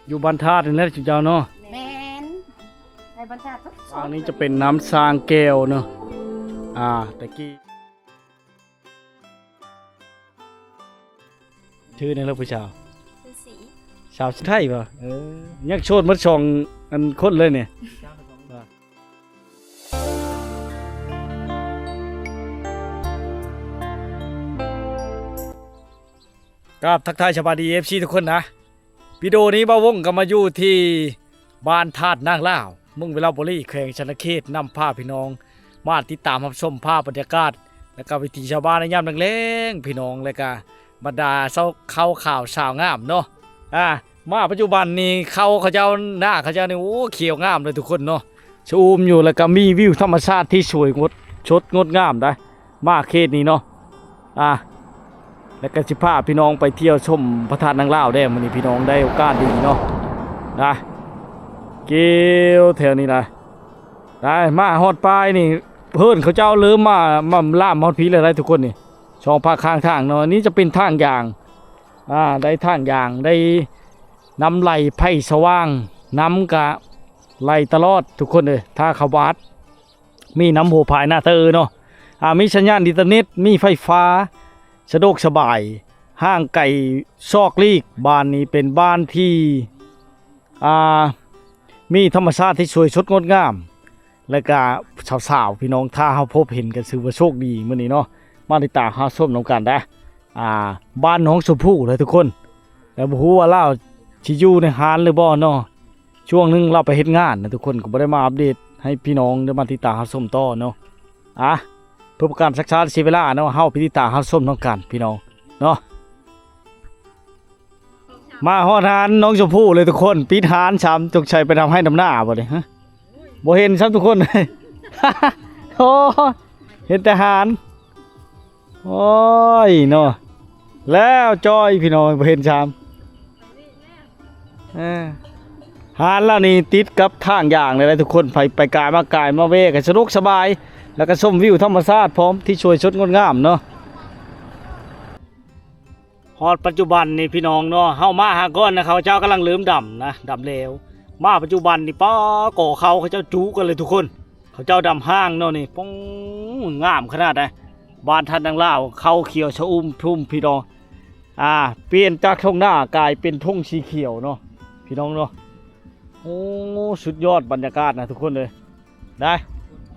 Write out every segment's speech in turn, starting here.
ຢູ່ບ້ານທາດນີ້ແຫຼະເຈົ້າເນາະ. ແມ່ນ ໃນບ້ານທາດ. ທາງນີ້ຈະເປັນນ້ຳສ້າງແກ້ວເນາະ. ອ່າ ແຕ່ກີ້ ຊື່ແນວລະຜູ້ສາວ? ຊື່ສີ. ສາວໄທບໍ່? ເອີ ຍັງໂສດໝົດສອງອັນຄົນເລີຍນີ້. ກາບທັກທາຍສະບາຍດີ ເອັຟຊີ ທຸກຄົນນະ. ວິດີໂອນີ້ບ່າວວົງກໍມາຢູ່ທີ່ບ້ານທາດນາງລາວ ເມືອງວິລະບູລີ ແຂວງສະຫວັນນະເຂດ ນຳພາພີ່ນ້ອງມາຕິດຕາມຮັບຊົມພາບບັນຍາກາດ ແລະກໍວິຖີຊາວບ້ານໃນຍາມແລງໆ ພີ່ນ້ອງ ແລະກະບັນດາຊາວເຄົ້າຂາວສາວງາມເນາະ. ອ່າ ມາປັດຈຸບັນນີ້ເຄົ້າເຂົາເຈົ້າ ນາເຂົາເຈົ້ານີ້ ໂອ້ ຂຽວງາມເລີຍທຸກຄົນເນາະ ຊະອຸ່ມຢູ່ ແລະກະມີວິວທຳມະຊາດທີ່ສວຍງົດ ສົດງົດງາມໄດ໋. ມາເຂດນີ້ເນາະ ອ່າ ແລ້ວກໍຊິພາພີ່ນ້ອງໄປທ່ຽວຊົມພະທາດນາງລາວແດ່. ມື້ນີ້ພີ່ນ້ອງໄດ້ໂອກາດດີເນາະ ນະ ກ່ຽວແຖວນີ້ນະ ໄດ້ມາຮອດປາຍນີ້ ເຮືອນເຂົາເຈົ້າເລີ່ມມາ ມາລາມຮອດພີ້ແລ້ວໄດ໋ທຸກຄົນນີ້ ສອງພາກຂ້າງທາງເນາະ. ນີ້ຈະເປັນທາງຢາງ ອ່າ ໄດ້ທາງຢາງ ໄດ້ນ້ຳໄຫຼໄຟສະຫວ່າງ ນ້ຳກະໄຫຼຕະຫຼອດທຸກຄົນເອີຍ ຖ້າເຂົ້າບາດ ມີນ້ຳຫົວພາຍນາເຕີເນາະ ອ່າ ມີສັນຍານອິນເຕີເນັດ ມີໄຟຟ້າ ສະດວກສະບາຍ ຫ່າງໄກຊອກຫຼີກ. ບ້ານນີ້ເປັນບ້ານທີ່ ອ່າ ມີທຳມະຊາດທີ່ສວຍສົດງົດງາມ ແລະກະສາວໆ ພີ່ນ້ອງ ຖ້າເຮົາພົບເຫັນກໍຖືວ່າໂຊກດີມື້ນີ້ເນາະ ມາຕິດຕາມຮັບຊົມນຳກັນເດີ. ອ່າ ບ້ານໜອງຊົມພູເດີທຸກຄົນ ແຕ່ບໍ່ຮູ້ວ່າລາວຊິຢູ່ໃນຮ້ານຫຼືບໍ່ເນາະ. ຊ່ວງໜຶ່ງລາວໄປເຮັດງານນະທຸກຄົນ ກໍບໍ່ໄດ້ມາອັບເດດໃຫ້ພີ່ນ້ອງໄດ້ມາຕິດຕາມຮັບຊົມຕໍ່ເນາະ. ອ່ະ ເພື່ອບໍ່ການຊັກຊ້າເສຍເວລາເນາະ ເຮົາໄປຕິດຕາມຮັບຊົມນຳກັນພີ່ນ້ອງເນາະ. ມາຮອດຮ້ານນ້ອງຊົມພູເລີຍທຸກຄົນ ປິດຮ້ານຊ້ຳ ສົງໄສໄປດຳໄຮ່ດຳນາບໍ່ນີ້ ຮະ ບໍ່ເຫັນຊ້ຳທຸກຄົນ ໂອ້ ເຫັນແຕ່ຮ້ານ. ໂອ້ຍເນາະ ແລ້ວຈ້ອຍພີ່ນ້ອງ ບໍ່ເຫັນຊ້ຳ. ເອີ ຮ້ານລາວນີ້ຕິດກັບທາງຢາງເລີຍທຸກຄົນ ໃຜໄປກາຍມາກາຍມາແວ່ກໍສະດວກສະບາຍ ແລ້ວກໍຊົມວິວທຳມະຊາດພ້ອມ ທີ່ສວຍສົດງົດງາມເນາະ. ຮອດປັດຈຸບັນນີ້ພີ່ນ້ອງເນາະ ເຮົາມາຫາກ່ອນນະ ເຂົາເຈົ້າກຳລັງເລີ່ມດຳນະ ດຳແລ້ວ. ມາປັດຈຸບັນນີ້ ປ້າ ກໍເຂົາ ເຂົາເຈົ້າຈຸກັນເລີຍທຸກຄົນ ເຂົາເຈົ້າດຳຫ້າງເນາະນີ້ ປອງ ງາມຂະໜາດໃດ໋. ບ້ານທາດນາງລາວ ເຂົ້າຂຽວຊະອຸ່ມທຸ່ມພີ່ນ້ອງ ອ່າ ປ່ຽນຈາກທົ່ງນາກາຍເປັນທົ່ງສີຂຽວເນາະ ພີ່ນ້ອງເນາະ. ໂອ້ ສຸດຍອດບັນຍາກາດນະທຸກຄົນເອີຍ ໄດ້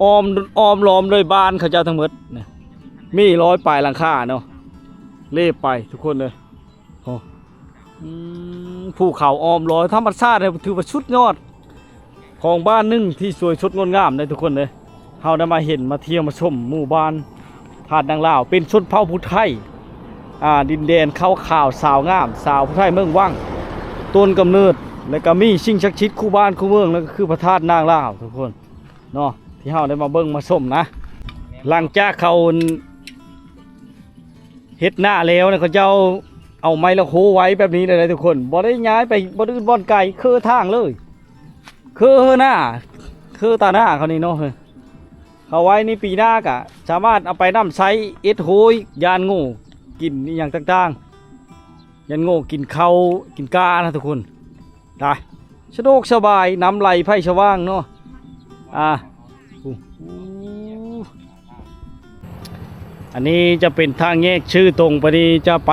ອ້ອມ ອ້ອມລ້ອມໂດຍບ້ານເຂົາເຈົ້າທັງໝົດນະ ມີຮ້ອຍປາຍຫຼັງຄາເນາະ ເລບໄປທຸກຄົນເອີຍ. ໂອ້ ອືມ ພູເຂົາອ້ອມລ້ອມ ທຳມະຊາດນີ້ຖືວ່າສຸດຍອດຂອງບ້ານໜຶ່ງທີ່ສວຍສົດງົດງາມເດ້ທຸກຄົນເດ້. ເຮົາໄດ້ມາເຫັນ ມາທ່ຽວ ມາຊົມໝູ່ບ້ານທາດນາງລາວ ເປັນຊົນເຜົ່າຜູ້ໄທ ອ່າ ດິນແດນເຄົ້າຂາວສາວງາມ ສາວຜູ້ໄທເມືອງວັງ ຕົ້ນກຳເນີດ ແລ້ວກໍມີສິ່ງສັກສິດຄູ່ບ້ານຄູ່ເມືອງ ແລ້ວກໍຄືພະທາດນາງລາວທຸກຄົນເນາະ ທີ່ເຮົາໄດ້ມາເບິ່ງມາຊົມນະ. ຫຼັງຈາກເຂົາ ເຮັດນາແລ້ວນະ ເຂົາເຈົ້າເອົາໄມ້ລະໂຄໄວ້ແບບນີ້ເລີຍນະທຸກຄົນ ບໍ່ໄດ້ຍ້າຍໄປບ່ອນອື່ນບ່ອນໄກ ເຄີທາງເລີຍ ເຄີນາ ເຄີຕານາເຂົານີ້ເນາະ. ເຂົາໄວ້ນີ້ ປີໜ້າກະສາມາດເອົາໄປນຳໃຊ້ເຮັດໂຮຍ ຢ້ານໂງ່ກິນອີ່ຫຍັງຕ່າງໆ ຢ້ານໂງ່ກິນເຂົ້າກິນກ້ານະທຸກຄົນ. ໄດ້ ສະດວກສະບາຍ ນ້ຳໄຫຼໄຟສະຫວ່າງເນາະ. ອ່າ ໂອ້ ອັນນີ້ຈະເປັນທາງແຍກຊື່ຕົງໄປນີ້ ຈະໄປ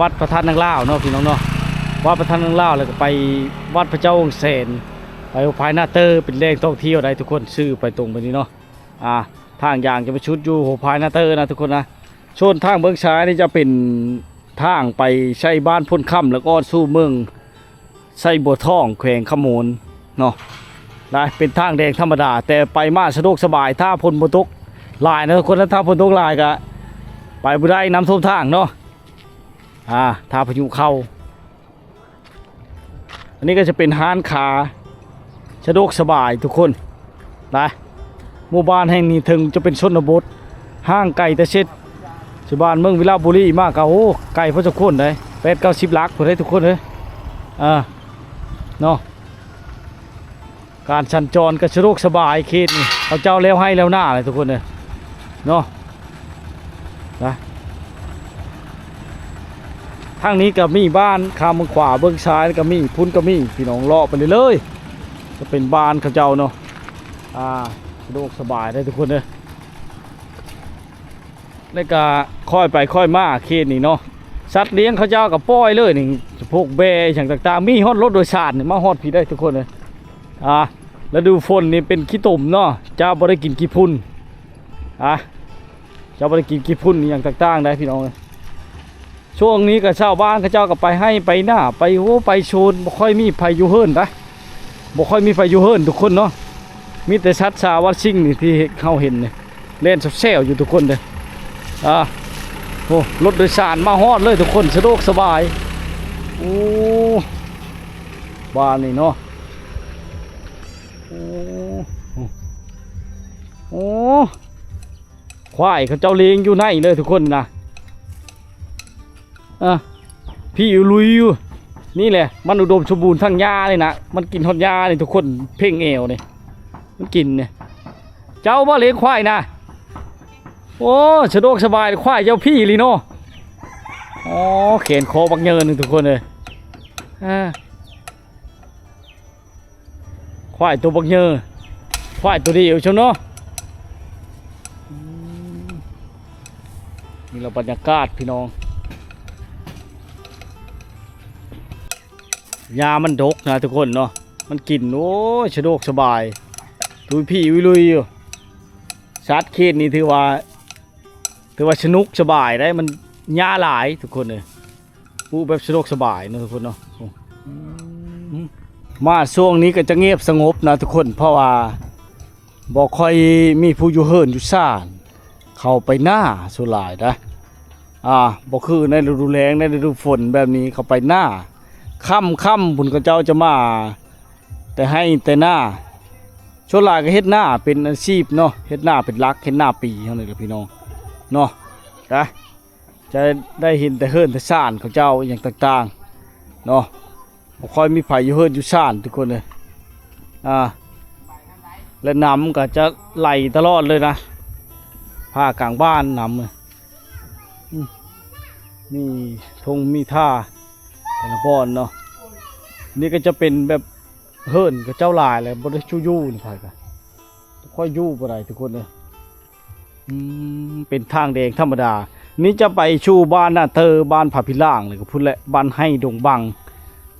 ວັດພະທາດນາງລາວເນາະ ພີ່ນ້ອງເນາະ ວັດພະທາດນາງລາວ ແລ້ວກໍໄປວັດພະເຈົ້າຫົວແສນ ໄປຫົວພາຍນາເຕີ ເປັນແຫຼ່ງທ່ອງທ່ຽວໄດ້ທຸກຄົນ ຊື່ໄປຕົງໄປນີ້ເນາະ. ອ່າ ທາງຍ່າງຈະໄປສຸດຢູ່ຫົວພາຍນາເຕີນະທຸກຄົນນະ. ສ່ວນທາງເບື້ອງຊ້າຍນີ້ຈະເປັນທາງໄປໃຊ້ບ້ານໂພນຄຳ ແລ້ວກໍອອກສູ່ເມືອງໄຊບົວທອງ ແຂວງຄຳມ່ວນເນາະ. ໄດ້ ເປັນທາງແດງທຳມະດາ ແຕ່ໄປມາສະດວກສະບາຍ ຖ້າຝົນບໍ່ຕົກຫຼາຍນະທຸກຄົນນະ. ຖ້າຝົນຕົກຫຼາຍກະໄປບໍ່ໄດ້ ນ້ຳຖ້ວມທາງເນາະ. ອ່າ ຖ້າພາຍຸເຂົ້າ ອັນນີ້ກໍຈະເປັນຮ້ານຄ້າ ສະດວກສະບາຍທຸກຄົນນະ. ໝູ່ບ້ານແຫ່ງນີ້ເຖິງຈະເປັນຊົນນະບົດ ຫ່າງໄກແຕ່ເຂດ ຊາວບ້ານເມືອງວິລະບູລີມາກໍ ໂອ້ ໄກພໍສົມຄວນໄດ໋ ແປດເກົ້າສິບຫຼັກພຸ້ນເດ້ທຸກຄົນເອີຍ. ເອີ ເນາະ ການສັນຈອນກໍສະດວກສະບາຍ ເຂດນີ້ເຂົາເຈົ້າແລ້ວໄຮ່ແລ້ວນາແຫຼະທຸກຄົນເອີຍເນາະ. ນະ ທາງນີ້ກໍມີບ້ານ ຂ້າມເບິ່ງຂວາເບິ່ງຊ້າຍກໍມີ ພຸ້ນກໍມີ ພີ່ນ້ອງເລາະໄປເລື້ອຍໆ ຈະເປັນບ້ານເຂົາເຈົ້າເນາະ. ອ່າ ສະດວກສະບາຍເດີທຸກຄົນເດີ. ແລ້ວກະຄ່ອຍໄປຄ່ອຍມາເຂດນີ້ເນາະ ສັດລ້ຽງເຂົາເຈົ້າກໍປ່ອຍເລີຍນີ້ ພວກແບ້ຫຍັງຕ່າງໆ ມີຮອດລົດໂດຍສານນີ້ ມາຮອດພີ້ໄດ້ທຸກຄົນເອີຍ. ອ່າ ລະດູຝົນນີ້ເປັນຂີ້ຕົມເນາະ ຈະບໍ່ໄດ້ກິນຂີ້ຝຸ່ນ ອ່າ ຈະບໍ່ໄດ້ກິນຂີ້ຝຸ່ນອີ່ຫຍັງຕ່າງໆໄດ໋ພີ່ນ້ອງເອີຍ. ຊ່ວງນີ້ກໍຊາວບ້ານເຂົາເຈົ້າກໍໄປໄຮ່ໄປນາ ໄປໂຮໄປສວນ ບໍ່ຄ່ອຍມີໃຜຢູ່ເຮືອນໄດ໋ ບໍ່ຄ່ອຍມີໃຜຢູ່ເຮືອນທຸກຄົນເນາະ. ມີແຕ່ສັດສາວັດສິ່ງນີ້ທີ່ເຮົາເຫັນນີ້ ແລ່ນແຊວໆຢູ່ທຸກຄົນເດີ. ອ່າ ໂອ້ ລົດໂດຍສານມາຮອດເລີຍທຸກຄົນ ສະດວກສະບາຍ. ໂອ້ ບ້ານນີ້ເນາະ ໂອ້ ໂອ້ ຄວາຍເຂົາເຈົ້າລ້ຽງຢູ່ໃນເລີຍທຸກຄົນນະ. ອ່າ ພີ້ຢູ່ລຸຍຢູ່ ນີ້ແຫຼະ ມັນອຸດົມສົມບູນທັງຫຍ້ານີ້ນະ ມັນກິນຮອດຫຍ້ານີ້ທຸກຄົນ ເພັງແອວນີ້ ມັນກິນນີ້. ເຈົ້າບໍ່ລ້ຽງຄວາຍນະ? ໂອ້ ສະດວກສະບາຍ ຄວາຍເຈົ້າພີ້ອີ່ຫຼີເນາະ. ອໍ ແຂນຄໍບັກເຍີໜຶ່ງທຸກຄົນເອີຍ ອ່າ. ຄວາຍໂຕບັກເຍີ ຄວາຍໂຕດຽວຊ່ຳເນາະ. ອືມ ນີ້ລະບັນຍາກາດພີ່ນ້ອງ ຫຍ້າມັນດົກນະທຸກຄົນເນາະ ມັນກິນ ໂອ້ຍ ສະດວກສະບາຍ ລຸຍພີ້ລຸຍລຸຍຢູ່. ສັດເຂດນີ້ຖືວ່າ ຖືວ່າສະໜຸກສະບາຍໄດ໋ ມັນຫຍ້າຫຼາຍທຸກຄົນເອີຍ. ປູກແບບສະດວກສະບາຍເນາະທຸກຄົນເນາະ. ໂອ້ ອືມ ມາຊ່ວງນີ້ກໍຈະງຽບສະຫງົບນະທຸກຄົນ ເພາະວ່າບໍ່ຄ່ອຍມີຜູ້ຢູ່ເຮືອນຢູ່ຊານ ເຂົາໄປນາສ່ວນຫຼາຍນະ. ອ່າ ບໍ່ຄືໃນລະດູແລ້ງ ໃນລະດູຝົນແບບນີ້ເຂົາໄປນາ ຄ່ຳໆພຸ້ນເຂົາເຈົ້າຈະມາແຕ່ໄຮ່ແຕ່ນາ. ສ່ວນຫຼາຍກໍເຮັດນາເປັນອາຊີບເນາະ ເຮັດນາເປັນຫຼັກ ເຮັດນາປີເຮົານີ້ລະພີ່ນ້ອງເນາະ. ກະ ຈະໄດ້ເຫັນແຕ່ເຮືອນແຕ່ຊານເຂົາເຈົ້າອີ່ຫຍັງຕ່າງໆເນາະ ບໍ່ຄ່ອຍມີໃຜຢູ່ເຮືອນຢູ່ຊານທຸກຄົນເອີຍ. ອ່າ ແລະນ້ຳກໍຈະໄຫຼຕະຫຼອດເລີຍນະ ຜ່າກາງບ້ານນ້ຳ. ອືມ ມີທົ່ງມີທ່າແຕ່ລະບ່ອນເນາະ. ນີ້ກໍຈະເປັນແບບເຮືອນເຂົາເຈົ້າຫຼາຍແຫຼະ ບໍ່ໄດ້ສູ່ຢູ່ນີ້ ໃຜກໍ ຂ້ອຍຢູ່ບໍ່ໄດ້ທຸກຄົນເອີຍ. ອືມ ເປັນທາງແດງທຳມະດາ ນີ້ຈະໄປສູ່ບ້ານນາເຕີ ບ້ານພະພິລາງ ແລ້ວກໍພຸ້ນແຫຼະ ບ້ານໄຮ່ດົງບັງ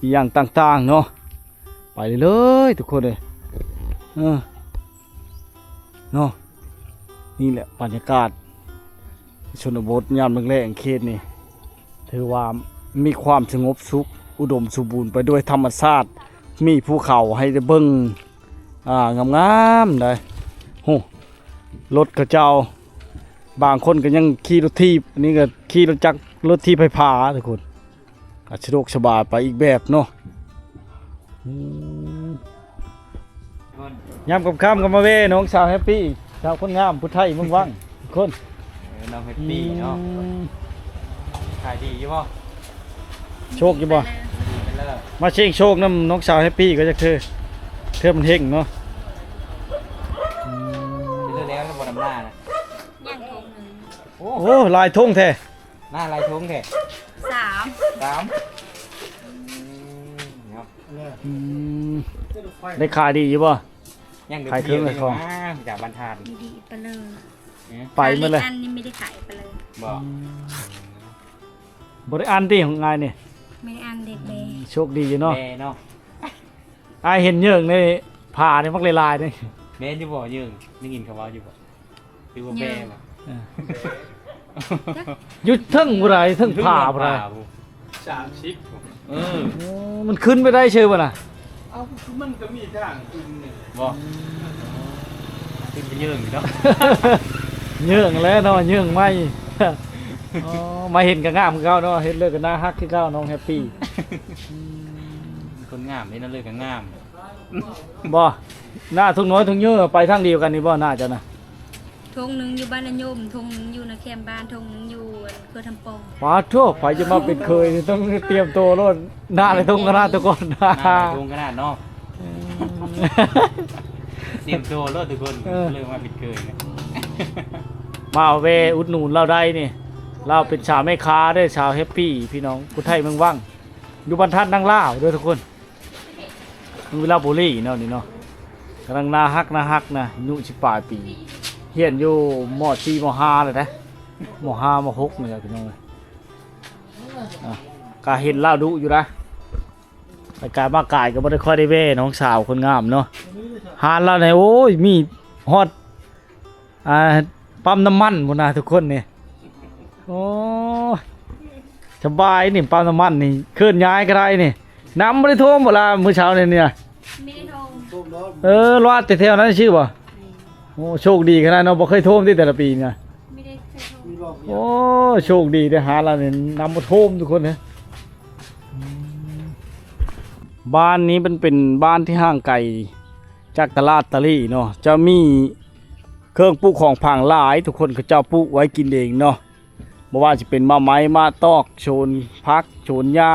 ອີ່ຫຍັງຕ່າງໆເນາະ. ໄປເລື້ອຍໆທຸກຄົນເອີຍ ເອີ ເນາະ. ນີ້ແຫຼະບັນຍາກາດຊົນນະບົດຍາມແລງໆ ເຂດນີ້ ຖືວ່າມີຄວາມສະຫງົບສຸກ ອຸດົມສົມບູນໄປດ້ວຍທຳມະຊາດ ມີພູເຂົາໃຫ້ໄດ້ເບິ່ງ ອ່າ ງາມໆໄດ໋. ໂຫ ລົດເຂົາເຈົ້າ ບາງຄົນກໍຍັງຂີ່ລົດຖີບ ອັນນີ້ກໍຂີ່ລົດຈັກ ລົດຖີບໄຟຟ້າທຸກຄົນ ກໍສະດວກສະບາຍໄປອີກແບບເນາະ. ອືມ ຍາມຄ່ຳໆກໍມາແວ່ນ້ອງສາວແຮບປີ້ ສາວຄົນງາມຜູ້ໄທເມືອງວັງ ຄົນ ເອີ ນ້ອງແຮບປີ້ເນາະ. ອືມ ຂາຍດີຢູ່ບໍ່? ໂຊກຢູ່ບໍ່? ດີໄປເລີຍ ມາສ່ຽງໂຊກນຳນ້ອງສາວແຮບປີ້ກໍຈັກເທື່ອ ເທື່ອມັນເຮັງເນາະ. ອືມ ເລີຍແລ້ວບໍ່ນຳໜ້ານະ ຍັງຖົງໜຶ່ງ. ໂອ້ ໂອ້ ຫຼາຍຖົງແທ້ ໜ້າຫຼາຍຖົງແທ້ ສາມ ສາມ. ອືມ ເນາະ ອືມ ໄດ້ຂາຍດີຢູ່ບໍ່? ຍັງ ຂາຍເຄື່ອງຂາຍຂອງ ຈາກບ້ານທ່ານ ດີໄປເລີຍ ເອີ ໄປໝົດເລີຍ ອັນນີ້ໄມ່ໄດ້ຂາຍໄປເລີຍ ບໍ່ ອືມ ບໍ່ໄດ້ອັນຕິ ຂອງອ້າຍນີ້ ໄມ່ໄດ້ອັນເດັດເດ ໂຊກດີຢູ່ເນາະ ແດ່ເນາະ. ອ້າຍເຫັນເຍີ້ງໃນຜານີ້ມັກຫຼາຍໆນີ້ ແມ່ນຢູ່ບໍ່ເຍີ້ງ? ໄດ້ຍິນເຂົາເວົ້າຢູ່ບໍ່? ຫຼືວ່າແບບໍ່? ເອີ ຢູ່ເທິງຜູ້ໃດ ເທິງຜາຜູ້ໃດ ສາມສິບ ເອີ ໂອ້ ມັນຂຶ້ນໄປໄດ້ເຊີບໍ່ນະ? ເອົ້າ ມັນກໍມີທາງຂຶ້ນນີ້ ບໍ່? ອືມ ຂຶ້ນໄປເຍີ້ງຢູ່ເນາະ ເຍີ້ງແລ້ວເນາະ ເຍີ້ງໃໝ່. ອໍ ມາເຫັນກໍງາມຄືເກົ່າເນາະ ເຮັດເລີກກໍໜ້າຮັກຄືເກົ່າ ນ້ອງແຮບປີ້. ອືມ ຄົນງາມເດ້ ເຮັດເລີກກໍງາມ. ບໍ່ ໜ້າທົ່ງນ້ອຍທົ່ງເຍີ້ໄປທາງດຽວກັນນີ້ບໍ່ ໜ້າເຈົ້ານະ? ທົ່ງໜຶ່ງຢູ່ບ້ານນາຍົມ ທົ່ງໜຶ່ງຢູ່ນາແຄມບ້ານ ທົ່ງໜຶ່ງຢູ່ອັນເຂື່ອນທຳປອງ. ປາດໂທ້ ໃຜຈະມາເປັນເຂີຍນີ້ຕ້ອງຕຽມໂຕໂລດ ໜ້າໃນທົ່ງຂະໜາດທຸກຄົນ ໜ້າໃນທົ່ງຂະໜາດເນາະ. ອືມ ຕຽມໂຕໂລດທຸກຄົນ ເອີ ເລີຍມາເປັນເຂີຍນະ ມາແວ່ອຸດໜູນລາວໄດ້ນີ້. ລາວເປັນສາວແມ່ຄ້າເດີ ສາວແຮັບປີພີ່ນ້ອງ ຜູ້ໄທເມືອງວັງ ຢູ່ບ້ານທາດນາງລາວເດີທຸກຄົນ ເມືອງວິລະບູລີເນາະນີ້ເນາະ ກຳລັງໜ້າຮັກໜ້າຮັກນະ ອາຍຸສິບປາຍປີ ຮຽນຢູ່ ມ.ສີ່ ມ.ຫ້າ ແລ້ວເດ້ ມ.ຫ້າ ມ.ຫົກ ນີ້ແຫຼະພີ່ນ້ອງເອີຍ ອ່າ ກະເຫັນລາວດຸຢູ່ນະ ໄປກາຍມາກາຍກໍບໍ່ໄດ້ຄ່ອຍໄດ້ແວ່ນ້ອງສາວຄົນງາມເນາະ ຮ້ານລາວນີ້ ໂອ້ຍ ມີຮອດ ອ່າ ປ້ຳນ້ຳມັນພຸ້ນນະທຸກຄົນນີ້ ໂອ້ຍ ສະບາຍນີ້ ປ້ຳນ້ຳມັນນີ້ ເຄື່ອນຍ້າຍກໍໄດ້ນີ້ ນ້ຳບໍ່ໄດ້ຖ້ວມບໍ່ລະມື້ເຊົ້ານີ້ນີ້ນະ ມີທົ່ວມ ເອີ ລາດແຕ່ແຖວນັ້ນຊື່ບໍ່? ໂອ້ ໂຊກດີຂະໜາດເນາະ ບໍ່ເຄີຍຖ້ວມຕິແຕ່ລະປີນີ້ນະ ມີແຕ່ເຄີຍຖ້ວມ ໂອ້ ໂຊກດີເດ້ ຫາລະນີ້ນ້ຳບໍ່ຖ້ວມທຸກຄົນເອີຍ ອືມ ບ້ານນີ້ມັນເປັນບ້ານທີ່ຫ່າງໄກຈາກຕະຫຼາດຕະຫຼີ່ເນາະ ຈະມີເຄື່ອງປູກຂອງຝັງຫຼາຍ ທຸກຄົນເຂົາເຈົ້າປູກໄວ້ກິນເອງເນາະ ບໍ່ວ່າຊິເປັນໝາກໄມ້ ໝາກຕອກ ສວນຜັກ ສວນຫຍ້າ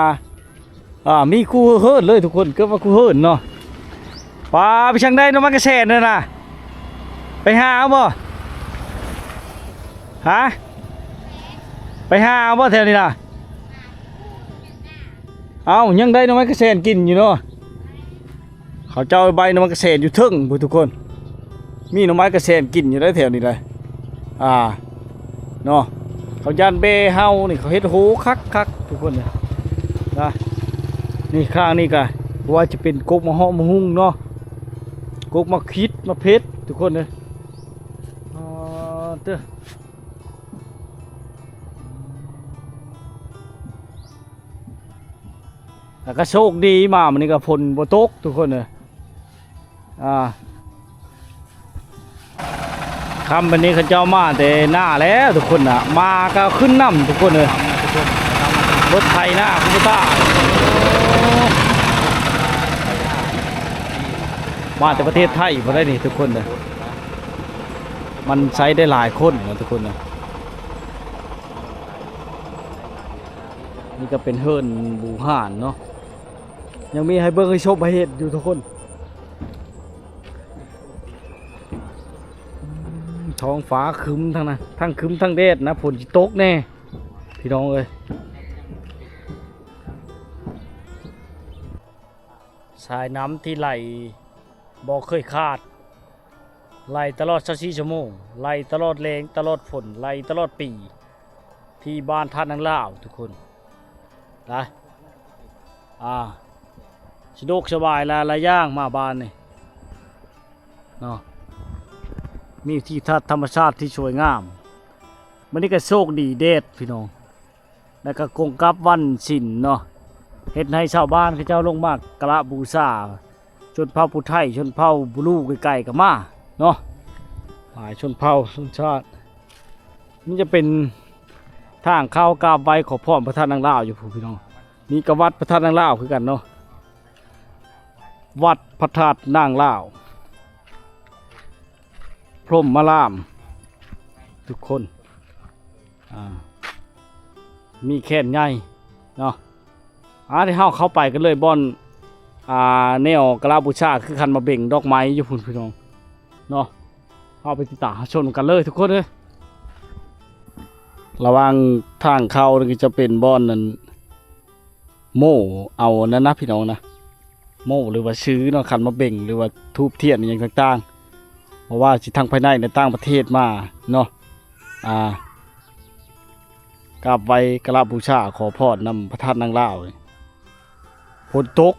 ອ່າ ມີຄູ່ເຮີດເລີຍທຸກຄົນ ເກືອບວ່າຄູ່ເຮີດເນາະ ປາ ໄປທາງໃດໜໍ່ໄມ້ກະແສນນັ້ນນະ ໄປຫາເອົາບໍ່? ຮະ? ໄປຫາເອົາບໍ່ແຖວນີ້ນະ? ເອົ້າ ຍັງໄດ້ໜໍ່ໄມ້ກະແສນກິນຢູ່ເນາະ ເຂົາເຈົ້າໃບໜໍ່ໄມ້ກະແສນຢູ່ເທິງພຸ້ນທຸກຄົນ ມີໜໍ່ໄມ້ກະແສນກິນຢູ່ໃດແຖວນີ້ແຫຼະ ອ່າ ເນາະ ເຂົາຢ້ານແບ້ເຮົານີ້ ເຂົາເຮັດໂຮຄັກໆ ທຸກຄົນເອີຍ ນະ ນີ້ຂ້າງນີ້ກະ ບໍ່ວ່າຈະເປັນກົກໝາກເຫາະໝາກຫຸ່ງເນາະ ກົກໝາກຂິດ ໝາກເຜັດ ທຸກຄົນເອີຍ ອໍ ເຕີ ແລ້ວກໍໂຊກດີມາມື້ນີ້ກໍຝົນບໍ່ຕົກທຸກຄົນເອີຍ ອ່າ ຄ່ຳປານນີ້ເຂົາເຈົ້າມາແຕ່ໜ້າແລ້ວທຸກຄົນນະ ມາກໍຂຶ້ນນ້ຳທຸກຄົນເອີຍ ລົດໄຖນາຄຸປະຕາ ມາແຕ່ປະເທດໄທພຸ້ນໄດ໋ນີ້ທຸກຄົນເອີຍ ມັນໃຊ້ໄດ້ຫຼາຍຄົນນະທຸກຄົນນະ. ນີ້ກໍເປັນເຮືອນບູຮານເນາະ ຍັງມີໃຫ້ເບິ່ງໃຫ້ຊົມໃຫ້ເຫັນຢູ່ທຸກຄົນ. ອືມ ທ້ອງຟ້າຄຶ້ມທັງນັ້ນ ທັງຄຶ້ມທັງແດດນະ ຝົນຊິຕົກແນ່ພີ່ນ້ອງເອີຍ. ສາຍນ້ຳທີ່ໄຫຼບໍ່ເຄີຍຂາດ ໄຫຼຕະຫຼອດຊາວສີ່ຊົ່ວໂມງ ໄຫຼຕະຫຼອດແລ້ງຕະຫຼອດຝົນ ໄຫຼຕະຫຼອດປີ ທີ່ບ້ານທ່ານາງລາວທຸກຄົນນະ ອ່າ ສະດວກສະບາຍຫຼາຍໆຢ່າງມາບ້ານນີ້ເນາະ ມີທີ່ທັດທຳມະຊາດທີ່ສວຍງາມ. ມື້ນີ້ກໍໂຊກດີແດດພີ່ນ້ອງ ແລ້ວກໍກົງກັບວັນສິນເນາະ ເຮັດໃຫ້ຊາວບ້ານເຂົາເຈົ້າລົງມາກະລະບູຊາ ຊົນເຜົ່າຜູ້ໄທ ຊົນເຜົ່າບລູໃກ້ໆກໍມາເນາະ ຫຼາຍຊົນເຜົ່າຊົນຊາດ. ນີ້ຈະເປັນທາງເຂົ້າກາບໄຫວ້ຂໍພອນພະທາດນາງລາວຢູ່ພຸ້ນພີ່ນ້ອງ ນີ້ກໍວັດພະທາດນາງລາວຄືກັນເນາະ ວັດພະທາດນາງລາວ ພົມມາລາມ ທຸກຄົນ. ອ່າ ມີແຄນໃຫຍ່ເນາະ ອ່າ ດຽວເຮົາເຂົ້າໄປກັນເລີຍ ບ່ອນ ອ່າ ແນວກາລະບູຊາ ຄືຂັນໝາກເບັງດອກໄມ້ຢູ່ພຸ້ນພີ່ນ້ອງເນາະ ເຮົາໄປຕິດຕາມຮັບຊົມກັນເລີຍທຸກຄົນເອີຍ. ລະຫວ່າງທາງເຂົ້ານີ້ກໍຈະເປັນບ່ອນນັ້ນ ໂມ້ເອົານັ້ນນະພີ່ນ້ອງນະ ໂມ້ ຫຼືວ່າຊື້ເນາະ ຂັນໝາກເບັງ ຫຼືວ່າທູບທຽນອີ່ຫຍັງຕ່າງໆ ບໍ່ວ່າຊິທັງພາຍໃນ ແລະ ຕ່າງປະເທດມາເນາະ ອ່າ ກາບໄຫວ້ກາລະບູຊາ ຂໍພອນນຳພະທາດນາງລາວ. ຝົນຕົກ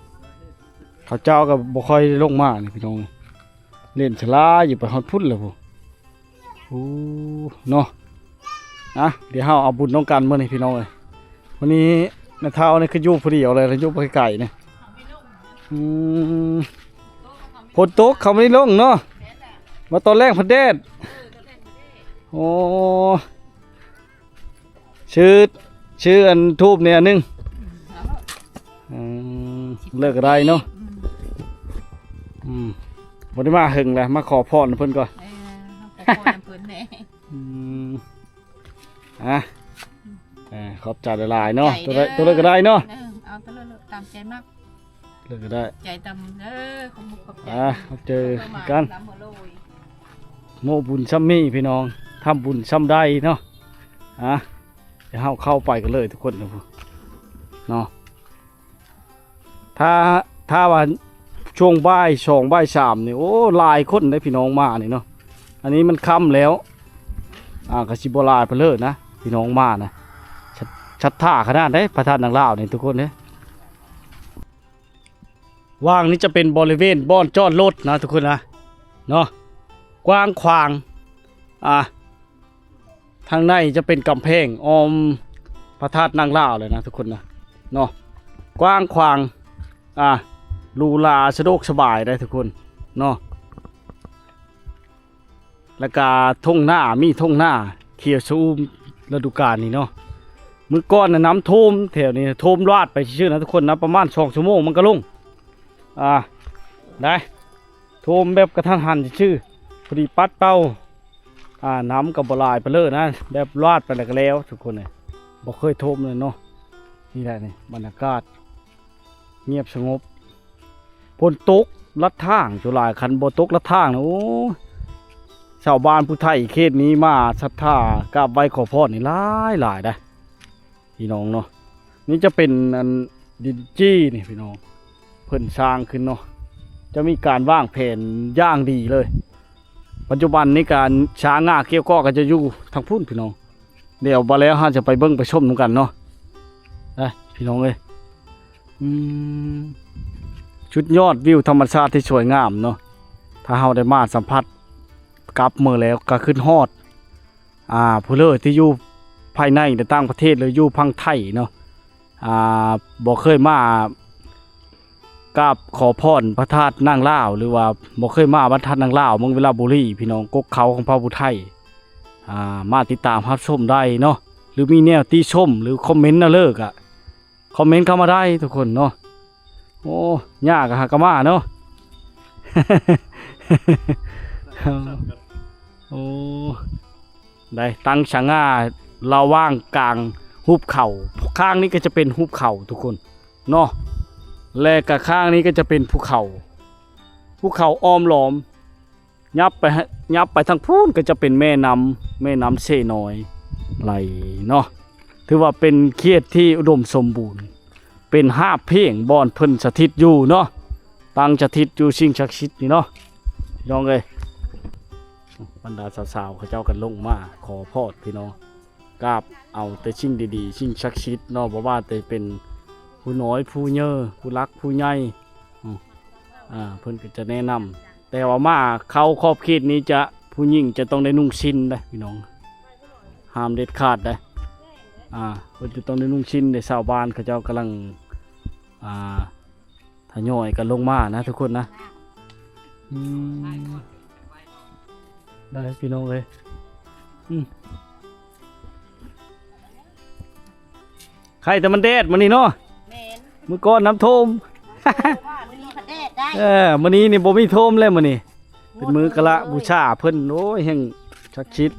ເຂົາເຈົ້າກໍບໍ່ຄ່ອຍລົງມານີ້ພີ່ນ້ອງ ເຫຼັ້ນສະຫຼາຍຢູ່ ໄປຮອດພຸ້ນແລ້ວພຸ້ນ. ໂອ້ ເນາະ ອ່ະ ດຽວເຮົາເອົາບຸນນຳກັນມື້ນີ້ພີ່ນ້ອງເອີຍ. ມື້ນີ້ນ້າທ້າວນີ້ຄືຢູ່ຜູ້ດຽວເລີຍ ຢູ່ໄກໆນີ້ ອືມ ຝົນຕົກເຂົາບໍ່ໄດ້ລົງເນາະ ມາຕອນແລງພັດແດດ. ໂອ້ ຊື້ ຊື້ອັນທູບນີ້ອັນໜຶ່ງ ອືມ ເລີກກໍໄດ້ເນາະ ອືມ ບໍ່ໄດ້ມາເຫິງແລ້ວ ມາຂໍພອນນຳເພິ່ນກ່ອນ ເອີ ຂໍພອນນຳເພິ່ນແດ່ ອືມ ອ່ະ ເອີ ຂອບໃຈຫຼາຍໆເນາະ ໃຈເດີ ຕົວໃດ ຕົວໃດກໍໄດ້ເນາະ ເອີ ເອົາຕົວໃດຕາມໃຈມັກ ເລີກກໍໄດ້ ໃຈຕາມເດີ ຂອບໃຈ ອ່ະ ເຈີກັນ ໂມ້ບຸນຊ່ຳນີ້ພີ່ນ້ອງ ທຳບຸນຊ່ຳໃດເນາະ ອ່ະ. ດຽວເຮົາເຂົ້າໄປກັນເລີຍທຸກຄົນເນາະ. ຖ້າ ຖ້າວ່າຊ່ວງບ່າຍສອງ ບ່າຍສາມນີ້ ໂອ້ ຫຼາຍຄົນເດ້ພີ່ນ້ອງມານີ້ເນາະ. ອັນນີ້ມັນຄ່ຳແລ້ວ ອ່າ ກໍຊິບໍ່ຫຼາຍປານເລີນະ ພີ່ນ້ອງມານະ. ສັດ ສັດທາຂະໜາດໃດ ພະທາດນາງລາວນີ້ທຸກຄົນເດ້. ຫວ່າງນີ້ຈະເປັນບໍລິເວນບ່ອນຈອດລົດນະທຸກຄົນນະ ເນາະ ກວ້າງຂວາງ ອ່າ ທາງໃນຈະເປັນກຳແພງອ້ອມພະທາດນາງລາວເລີຍນະທຸກຄົນນະ ເນາະ ກວ້າງຂວາງ ອ່າ ຫຼູຫຼາ ສະດວກສະບາຍໄດ໋ທຸກຄົນເນາະ. ແລ້ວກະທົ່ງນາ ມີທົ່ງນາຂຽວຊະອຸ່ມລະດູການນີ້ເນາະ. ມື້ກ່ອນນະນ້ຳຖ້ວມແຖວນີ້ ຖ້ວມລາດໄປຊື່ໆນະທຸກຄົນນະ ປະມານສອງຊົ່ວໂມງມັນກໍລົງ ອ່າ ໄດ້ ຖ້ວມແບບກະທັນຫັນຊື່ໆ ພໍດີປັດເປົ່າ ອ່າ ນ້ຳກໍບໍ່ຫຼາຍປານເລີນະ ແບບລາດໄປແລ້ວກໍແລ້ວທຸກຄົນເອີຍ. ບໍ່ເຄີຍຖ້ວມເລີຍເນາະ. ນີ້ແຫຼະນີ້ບັນຍາກາດ ງຽບສະຫງົບ. ຝົນຕົກລັດທາງຈຸຫຼາຍ ຄັນບໍ່ຕົກລັດທາງນະ ໂອ້ ຊາວບ້ານຜູ້ໄທເຂດນີ້ມາສັດທາກາບໄຫວ້ຂໍພອນນີ້ຫຼາຍໆໄດ໋ ພີ່ນ້ອງເນາະ. ນີ້ຈະເປັນອັນດິນຈີ່ນີ້ພີ່ນ້ອງ ເພິ່ນສ້າງຂຶ້ນເນາະ ຈະມີການວາງແຜນຢ່າງດີເລີຍ. ປັດຈຸບັນນີ້ການສາງາກ່ຽວກໍກໍຈະຢູ່ທາງພຸ້ນພີ່ນ້ອງ. ດຽວບາດແລ້ວເຮົາຈະໄປເບິ່ງໄປຊົມນຳກັນເນາະ ເອີ ພີ່ນ້ອງເອີຍ. ອືມ ສຸດຍອດວິວທຳມະຊາດທີ່ສວຍງາມເນາະ. ຖ້າເຮົາໄດ້ມາສຳຜັດກັບເມືອແລ້ວ ກໍຄິດຮອດ ອ່າ ຜູ້ເລີທີ່ຢູ່ພາຍໃນ ແລະ ຕ່າງປະເທດ ຫຼື ຢູ່ຝັ່ງໄທເນາະ ອ່າ ບໍ່ເຄີຍມາ ກາບຂໍພອນພະທາດນາງລາວ ຫຼືວ່າບໍ່ເຄີຍມາວັດທາດນາງລາວ ເມືອງວິລະບູລີ ພີ່ນ້ອງ ກົກເຂົາຂອງເຜົ່າຜູ້ໄທ ອ່າ ມາຕິດຕາມຮັບຊົມໄດ້ເນາະ ຫຼືມີແນວຕິຊົມ ຫຼືຄອມເມັນແນວເລີກະ ຄອມເມັນເຂົ້າມາໄດ້ທຸກຄົນເນາະ. ໂອ້ ຍາກະຫາກະມາເນາະ. ໂອ້ ໄດ້ຕັ້ງສະຫງ່າລະຫວ່າງກາງຫຸບເຂົາ ຂ້າງນີ້ກໍຈະເປັນຫຸບເຂົາທຸກຄົນເນາະ ແລະກະຂ້າງນີ້ກໍຈະເປັນພູເຂົາ ພູເຂົາອ້ອມລ້ອມ. ຫຍັບໄປ ຫຍັບໄປທາງພຸ້ນກໍຈະເປັນແມ່ນ້ຳ ແມ່ນ້ຳເຊນ້ອຍໄຫຼເນາະ. ຖືວ່າເປັນເຂດທີ່ອຸດົມສົມບູນ ເປັນຫາບເພງບ່ອນເພິ່ນສະຖິດຢູ່ເນາະ ຕັ້ງສະຖິດຢູ່ສິ່ງສັກສິດນີ້ເນາະ ພີ່ນ້ອງເອີຍ. ບັນດາສາວໆ ເຂົາເຈົ້າກໍລົງມາຂໍພອນພີ່ນ້ອງ ກາບເອົາແຕ່ສິ່ງດີໆ ສິ່ງສັກສິດເນາະ ບໍ່ວ່າແຕ່ເປັນຜູ້ນ້ອຍຜູ້ເຍີ ຜູ້ຫຼັກຜູ້ໃຫຍ່ ອືມ ອ່າ ເພິ່ນກໍຈະແນະນຳ ແຕ່ວ່າມາເຂົ້າຂອບເຂດນີ້ຈະ ຜູ້ຍິງຈະຕ້ອງໄດ້ນຸ່ງສິ້ນເດ້ພີ່ນ້ອງ ຫ້າມເດັດຂາດເດ້. ອ່າ ເພິ່ນຈະຕ້ອງໄດ້ນຸ່ງສິ້ນເດ້. ຊາວບ້ານເຂົາເຈົ້າກຳລັງ ອ່າ ທະຍອຍກັນລົງມານະທຸກຄົນນະ. ອືມ ໄດ້ພີ່ນ້ອງເອີຍ ອືມ ໄຄແຕ່ມັນແດດມື້ນີ້ເນາະ. ແມ່ນ ມື້ກ່ອນນ້ຳຖ້ວມ ມື້ນີ້ພັດແດດໄດ້. ເອີ ມື້ນີ້ນີ້ບໍ່ມີຖ້ວມແລ້ວ ມື້ນີ້ເປັນມື້ກາລະບູຊາເພິ່ນ. ໂອ້ຍ ແຮ່ງສັກສິດ.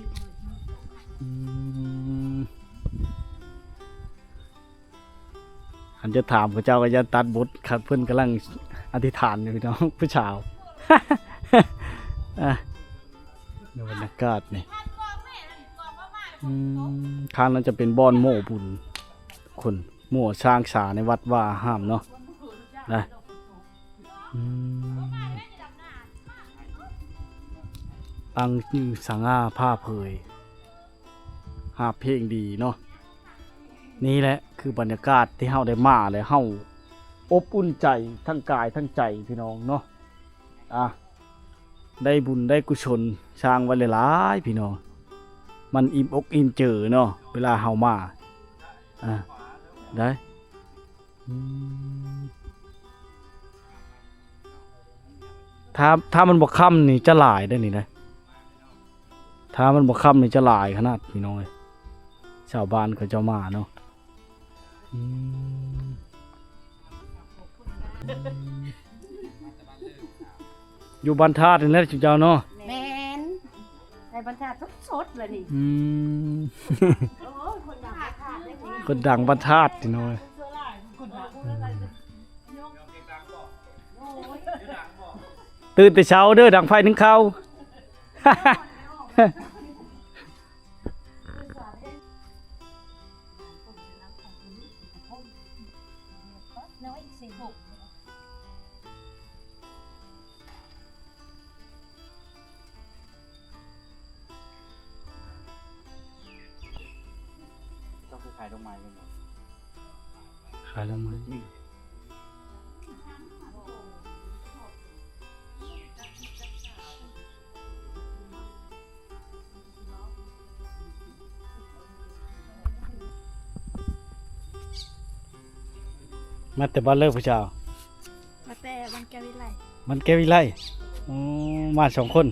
ອືມ ຄັນຈະຖາມເຂົາເຈົ້າກໍຢ້ານຕັດບົດ ຄັນເພິ່ນກຳລັງອະທິຖານຢູ່ພີ່ນ້ອງ ຜູ້ສາວ. ອ່ະ ໃນບັນຍາກາດນີ້ ອືມ ຂ້າງນັ້ນຈະເປັນບ່ອນໂມ້ບຸນ ຄົນໂມ້ສ້າງສາໃນວັດວາອາຮາມເນາະ ນະ. ອືມ ຕັ້ງຊື່ສະຫງ່າຜ່າເຜີຍ ຫາບເພງດີເນາະ. ນີ້ແຫຼະຄືບັນຍາກາດທີ່ເຮົາໄດ້ມາແລ້ວ ເຮົາອົບອຸ່ນໃຈທັງກາຍທັງໃຈພີ່ນ້ອງເນາະ. ອ່າ ໄດ້ບຸນໄດ້ກຸສົນສ້າງໄວ້ຫຼາຍໆ ພີ່ນ້ອງ ມັນອີ່ມອົກອີ່ມເຈີເນາະ ເວລາເຮົາມາ. ອ່າ ໄດ້ ອືມ ຖ້າ ຖ້າມັນບໍ່ຄ່ຳນີ້ຈະຫຼາຍເດ້ນີ້ນະ. ຖ້າມັນບໍ່ຄ່ຳນີ້ຈະຫຼາຍຂະໜາດ ພີ່ນ້ອງເອີຍ ຊາວບ້ານເຂົາເຈົ້າມາເນາະ. ອືມ ຢູ່ບ້ານທາດນີ້ແຫຼະ ເຈົ້າເນາະ. ແມ່ນ ໃນບ້ານທາດສົດໆເລີຍນີ້. ອືມ ໂອ້ຍ ຄົນດັງບ້ານທາດເດ້ນີ້ ຄົນດັງບ້ານທາດ ພີ່ນ້ອງເອີຍ. ຕື່ນແຕ່ເຊົ້າເດີ ດັງໄຟໜຶ້ງເຂົ້າ. ອືມ ຂາຍດອກໄມ້ແມ່ນບໍ່? ຂາຍດອກໄມ້. ມາແຕ່ບ້ານເລີກຜູ້ສາວ? ມາແຕ່ບ້ານແກ້ວວິໄລ. ບ້ານແກ້ວວິໄລ. ອໍ ມາສອງຄົນ? ສ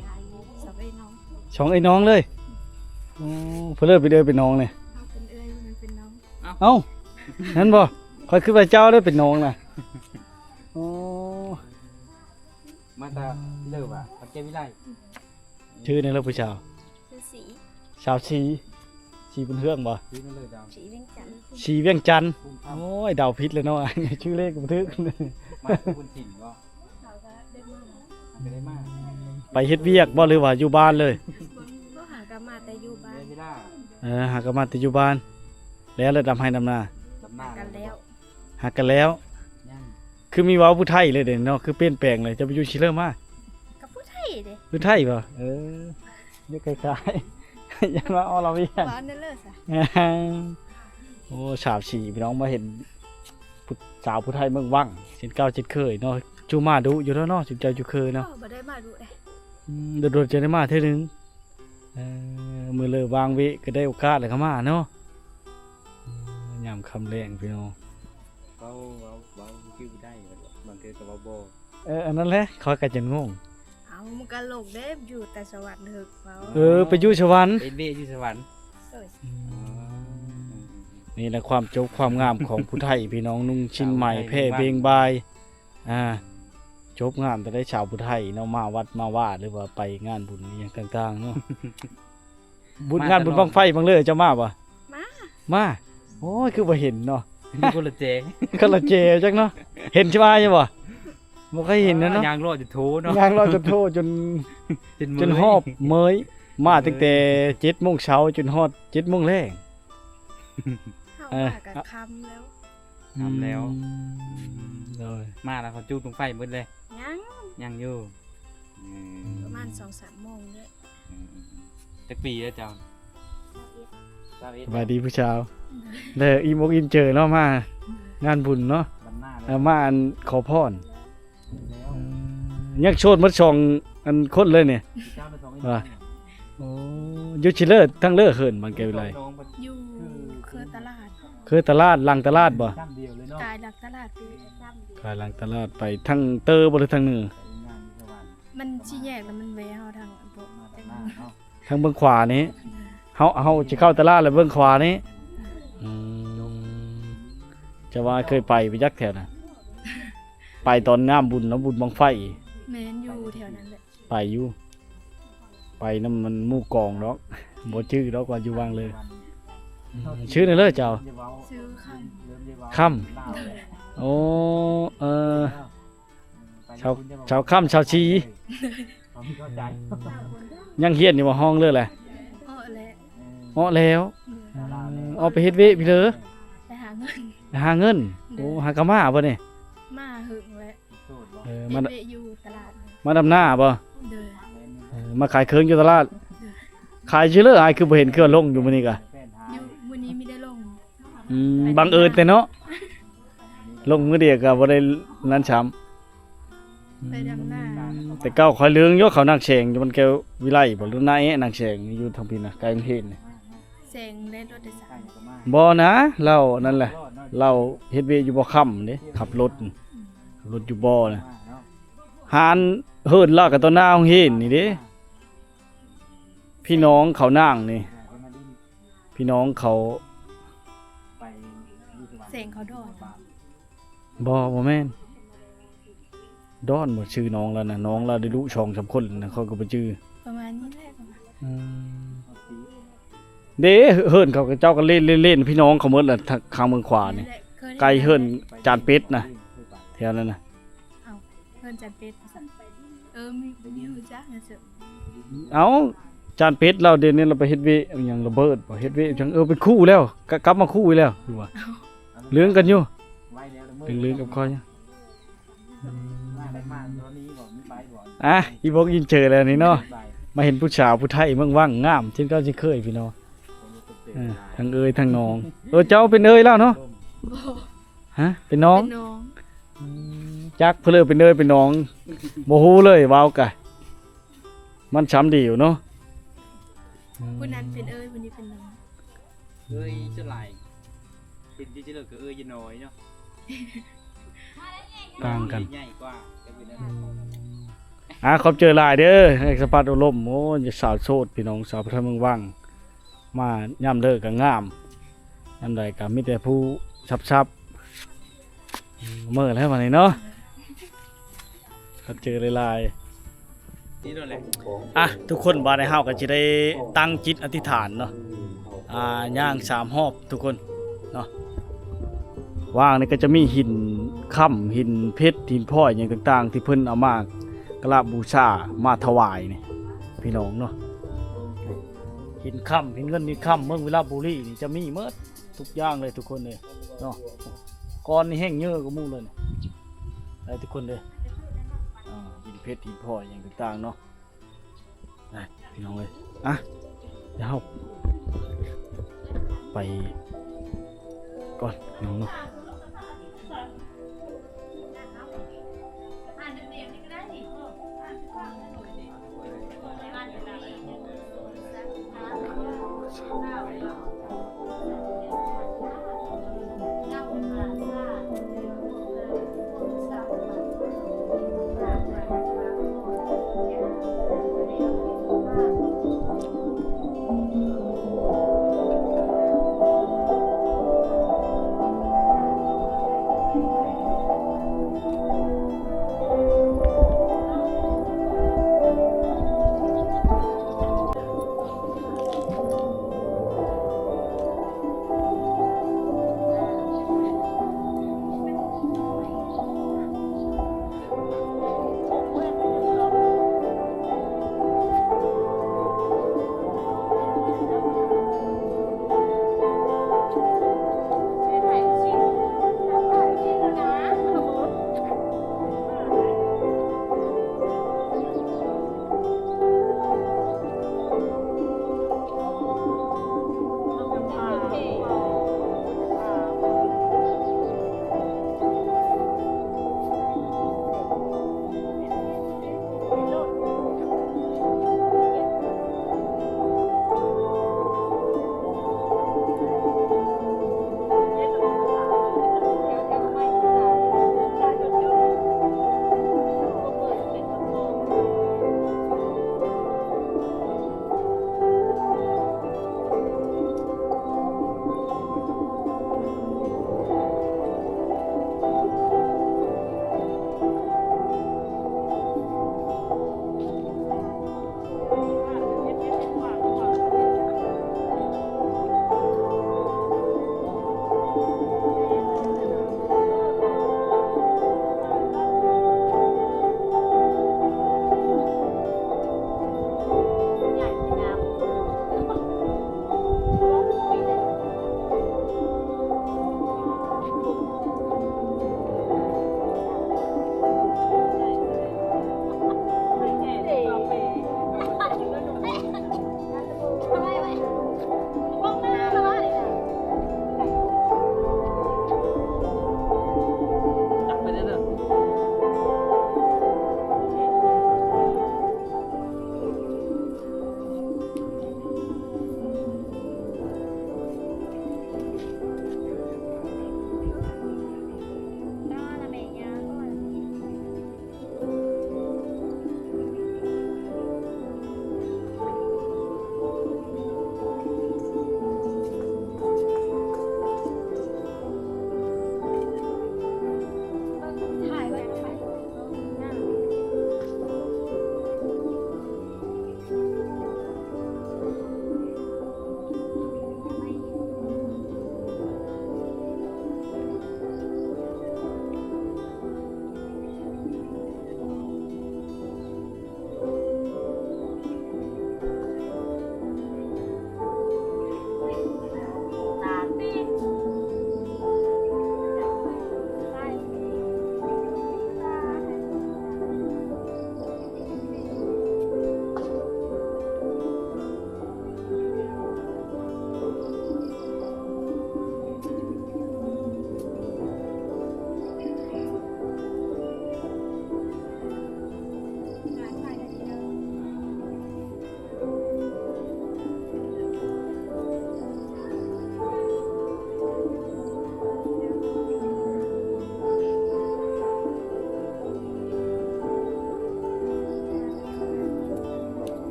ອງເອື້ອຍນ້ອງ. ສອງເອື້ອຍນ້ອງເລີຍ? ອໍ ເພິ່ນເລີກເປັນເອື້ອຍເປັນນ້ອງນີ້? ເຮົາເປັນເອື້ອຍ ມັນເປັນນ້ອງ. ເອົ້າ ແມ່ນບໍ່? ຂ້ອຍຄິດວ່າເຈົ້າເລີກເປັນນ້ອງນະ. ອໍ ມາແຕ່ເລີກວ່າ ບ້ານແກ້ວວິໄລ. ຊື່ແນວເລີກຜູ້ສາວ? ຊື່ສີ. ສາວສີ ສີບຸນເຮືອງບໍ່? ສີແນວເລີກດາວ? ສີວຽງຈັນ. ສີວຽງຈັນ. ໂອ້ຍ ເດົາຜິດແລ້ວເນາະ ຊື່ເລກບໍ່ຖືກ. ມາແຕ່ບຸນຖິ່ນບໍ່? ເຮົາກໍໄດ້ມາ. ໄປເຮັດວຽກບໍ່ ຫຼືວ່າຢູ່ບ້ານເລີຍ? ບໍ່ ຫາກໍມາແຕ່ຢູ່ບ້ານ. ເວລາ ເອີ ຫາກໍມາແຕ່ຢູ່ບ້ານ ແລ້ວ ແລ້ວດຳໄຮ່ດຳນາ? ດຳນາ ຫາກັນແລ້ວ. ຫາກັນແລ້ວ. ຍັງ ຄືມີເວົ້າຜູ້ໄທເລີຍເດ້ເນາະ ຄືປ່ຽນແປງເລີຍ. ເຈົ້າໄປຢູ່ຊິເລີມາ? ກັບຜູ້ໄທເດ້. ຜູ້ໄທບໍ່? ເອີ ຢູ່ໃກ້ໆ ຢ້ານວ່າອໍລະວຽນ. ເວົ້າແນວເລີຊະ. ໂອ້ ສາວສີ ພີ່ນ້ອງ ມາເຫັນຜູ້ສາວຜູ້ໄທເມືອງວັງ ເຊັ່ນເກົ່າເຊັ່ນເຄີຍເນາະ. ຈຸມາດຸຢູ່ແລ້ວເນາະ ຈຸເຈົ້າຈຸເຄີຍເນາະ. ບໍ່ໄດ້ມາດຸເດ້. ອືມ ດົນໆ ຈະໄດ້ມາເທື່ອໜຶ່ງ. ເອີ ມື້ເລີວ່າງເວະກໍໄດ້ໂອກາດແລ້ວກໍມາເນາະ. ເອີ ຍາມຄ່ຳແລງພີ່ນ້ອງ ເວົ້າ ເວົ້າ ເວົ້າຄືບໍ່ໄດ້ ບາງເທື່ອກໍເວົ້າບໍ່. ເອີ ອັນນັ້ນແຫຼະ ຂ້ອຍກໍຈົນງົງ. ເອົ້າ ມັນກໍຫຼົງເດ້ ຢູ່ແຕ່ສະຫວັນເດີ ເວົ້າ. ເອີ ໄປຢູ່ສະຫວັນ ເປັນເວະຢູ່ສະຫວັນ. ໂດຍ. ອືມ ນີ້ແຫຼະຄວາມຈົບຄວາມງາມຂອງຜູ້ໄທ ພີ່ນ້ອງ ນຸ່ງຊິນໃໝ່ ແຜ່ເບັ່ງບາຍ. ອ່າ ຈົບງາມແຕ່ໄດ້ສາວຜູ້ໄທເນາະ ມາວັດມາວາ ຫຼືວ່າໄປງານບຸນອີ່ຫຍັງຕ່າງໆເນາະ. ບຸນ ງານບຸນບັ້ງໄຟບັ້ງເລີ ເຈົ້າມາບໍ່? ມາ ມາ. ໂອ້ຍ ຄືບໍ່ເຫັນເນາະ ຢູ່ຄົນລະແຈ ຄົນລະແຈຈັກເນາະ. ເຫັນຊິມາຢູ່ບໍ່? ບໍ່ເຄີຍເຫັນນະເນາະ. ຍ່າງເລາະຈົນໂທເນາະ ຍ່າງເລາະຈົນໂທ ຈົນ ຈົນ ຈົນຮອບເມີຍ. ມາຕັ້ງແຕ່ເຈັດໂມງເຊົ້າຈົນຮອດເຈັດໂມງແລງ. ເຮົາມາກໍຄ່ຳແລ້ວ. ອືມ ຄ່ຳແລ້ວ. ອືມ ໂດຍ. ມາແລ້ວເຂົາຈູດບັ້ງໄຟໝົດເລີຍ? ຍັງ ຍັງຢູ່. ອືມ ປະມານສອງສາມໂມງເດ້. ອືມໆໆ ຈັກປີແລ້ວເຈົ້າ? ຊາວເອັດ ຊາວເອັດ. ສະບາຍດີຜູ້ສາວ. ເດີ ອີ່ມອົກອີ່ມເຈີເນາະ ມາງານບຸນເນາະ. ເອົາມາອັນຂໍພອນ. ອືມ ຍັງໂສດໝົດສອງອັນຄົນເລີຍນີ້. ວ່າ ໂອ້ ຢູ່ຊິເລີ ທາງເລີເຫີນບ້ານແກ້ວວິໄລ. ຢູ່ເຄີຕະຫຼາດ. ເຄີຕະຫຼາດ ຫຼັງຕະຫຼາດບໍ່? ກາຍຫຼັງຕະຫຼາດໄປ. ກາຍຫຼັງຕະຫຼາດໄປ ທາງເຕີບໍ່ ຫຼືທາງເໜືອ? ມັນຊິແຍກແລ້ວມັນແວ່ເຮົາທາງ ທາງເບື້ອງຂວານີ້. ເຮົາ ເຮົາຊິເຂົ້າຕະຫຼາດແລ້ວເບື້ອງຂວານີ້. ອືມ ຈະວ່າເຄີຍໄປໄປຈັກແຖວນະ? ໄປຕອນງາມບຸນເນາະ ບຸນບັ້ງໄຟ. ແມ່ນ ຢູ່ແຖວນັ້ນແຫຼະ. ໄປຢູ່ ໄປນຳມັນໝູ່ກອງດອກ ບໍ່ຈື່ດອກວ່າຢູ່ວັງເລີ. ອືມ ຊື່ແນວເລີເຈົ້າ? ຊື່ຄຳ. ຄຳ. ໂອ້ ເອີ ຊາວ ຊາວຄຳ ຊາວສີ. ຍັງຮຽນຢູ່ບໍ່? ຮອງເລີແຫຼະ. ເອາະແລ້ວ. ເອາະແລ້ວ. ເອີ ອອກໄປເຮັດວຽກພີ້ເດີ ໄປຫາເງິນ. ໄປຫາເງິນ. ໂດຍ. ໂອ້ ຫາກະມາບໍ່ນີ້? ມາຫຶງແລ້ວ. ເອີ ມາ ເຮັດວຽກຢູ່ຕະຫຼາດ. ມາດຳນາບໍ່? ໂດຍ. ເອີ ມາຂາຍເຄື່ອງຢູ່ຕະຫຼາດ. ໂດຍ. ຂາຍຊື່ເລີ ອ້າຍ ຄືບໍ່ເຫັນເຄື່ອງລົງຢູ່ມື້ນີ້ກະ? ຢູ່ມື້ນີ້ມີໄດ້ລົງ. ອືມ ບັງເອີນແຕ່ເນາະ ລົງມື້ດຽວກໍບໍ່ໄດ້ນັ້ນຊ້ຳ. ໄປດຳນາ. ອືມ ແຕ່ເກົ່າຂ້ອຍເລີງຢູ່ ເຂົານັ່ງແສງຢູ່ບ້ານແກ້ວວິໄລບໍ່ ຫຼືນາແອະນັ່ງແສງຢູ່ທາງພີ້ນະ ໃກ້ໂຮງຮຽນ. ແສງໃນລົດໂດຍສານ. ບໍ່ນະ ລາວນັ້ນແຫຼະ ລາວເຮັດວຽກຢູ່ບໍ່ຄຳເດ້ ຂັບລົດ. ອືມ ຂັບລົດຢູ່ບໍ່ນະ. ຮ້ານເຮືອນລາວກໍຕໍ່ໜ້າໂຮງຮຽນນີ້ເດ້. ພີ່ນ້ອງເຂົານັ່ງນີ້ ພີ່ນ້ອງເຂົາ. ແສງເຂົາດອນ. ບໍ່ ບໍ່ແມ່ນ ດອນບໍ່ ຊື່ນ້ອງລາວນະ ນ້ອງລາວໄດ້ລູກສອງສາມຄົນນະ ຂ້ອຍກໍບໍ່ຈື່. ປະມານນີ້ແຫຼະ. ອືມ ເດ້ ເຮືອນເຂົາເຈົ້າກໍເລ່ນ ເລ່ນ ເລ່ນ ພີ່ນ້ອງເຂົາໝົດລະ ທາງເບື້ອງຂວານີ້. ນີ້ແຫຼະ ເຄີຍ ໃກ້ເຮືອນຈານເປັດນະ ແຖວນັ້ນນະ. ເອີ ເຮືອນຈານເປັດ. ເອີ ມີ ມີຮູ້ຈັກນະເສີ. ເອົ້າ ຈານເປັດລາວດຽວນີ້ລາວໄປເຮັດວຽກຫຍັງລະເບີດບໍ່ ເຮັດວຽກຫຍັງ. ເອີ ເປັນຄູ້ແລ້ວ ກັບ ກັບມາຄູ້ອີກແລ້ວ ຄືວ່າເລື່ອງກັນຢູ່ ເລື່ອງກັບຂ້ອຍ. ອືມ ອ່ະ ອີ່ບົກອີ່ເຈີແລ້ວນີ້ເນາະ ມາເຫັນຜູ້ສາວຜູ້ໄທເມືອງວັງງາມເຊັ່ນເກົ່າເຊັ່ນເຄີຍພີ່ນ້ອງ. ເອີ ທັງເອີຍທັງນ້ອງ. ເອີ ເຈົ້າເປັນເອີຍແລ້ວເນາະ? ບໍ່. ຮະ? ເປັນນ້ອງ? ເປັນນ້ອງ. ອືມ ຈັກເພິ່ນເອີ້ນເປັນເອີຍເປັນນ້ອງ ບໍ່ຮູ້ເລີຍ ເວົ້າກະ ມັນຊ່ຳດີຢູ່ເນາະ. ອືມ ຜູ້ນັ້ນເປັນເອີຍ ຜູ້ນີ້ເປັນນ້ອງ. ເອີຍສ່ວນຫຼາຍ ເປັນທີ່ຈະເລີກກໍເອີຍຢູ່ນ້ອຍເນາະ. ຕ່າງກັນ ນ້ອງໃຫຍ່ກວ່າ ກໍເປັນນັ້ນ. ອືມ ອ່າ ຂອບໃຈຫຼາຍເດີ ໃຫ້ສະພາບອາລົມ. ໂອ້ຍ ສາວໂສດ ພີ່ນ້ອງ ສາວພະທຳເມືອງວັງ ມາຍາມເລີກກໍງາມ ຍາມໃດກໍມີແຕ່ຜູ້ສັບໆ. ເມື່ອແລ້ວບັດນີ້ເນາະ ຂອບໃຈຫຼາຍໆ. ນີ້ໂດນແຫຼະ. ອ່ະ ທຸກຄົນ ບາດນີ້ເຮົາກໍຈະໄດ້ຕັ້ງຈິດອະທິຖານເນາະ. ອ່າ ຍ່າງສາມຮອບທຸກຄົນເນາະ. ວາງນີ້ກໍຈະມີຫີນຄຳ ຫີນເພັດ ຫີນພອຍຫຍັງຕ່າງໆ ທີ່ເພິ່ນເອົາມາກະລະບູຊາ ມາຖວາຍນີ້ ພີ່ນ້ອງເນາະ. ຫີນຄຳ ຫີນເງິນ ຫີນຄຳ ເມືອງວິລະບູລີນີ້ຈະມີໝົດທຸກຢ່າງເລີຍທຸກຄົນເອີຍເນາະ. ກ້ອນນີ້ແຮ່ງເຍີກວ່າໝູ່ເລີຍນີ້ ໄດ້ທຸກຄົນເດີ. ອ່າ ຫີນເພັດ ຫີນພອຍຫຍັງຕ່າງໆເນາະ. ໄດ້ ພີ່ນ້ອງເອີຍ ອ່ະ ດຽວເຮົາໄປກ່ອນພີ່ນ້ອງເນາະ.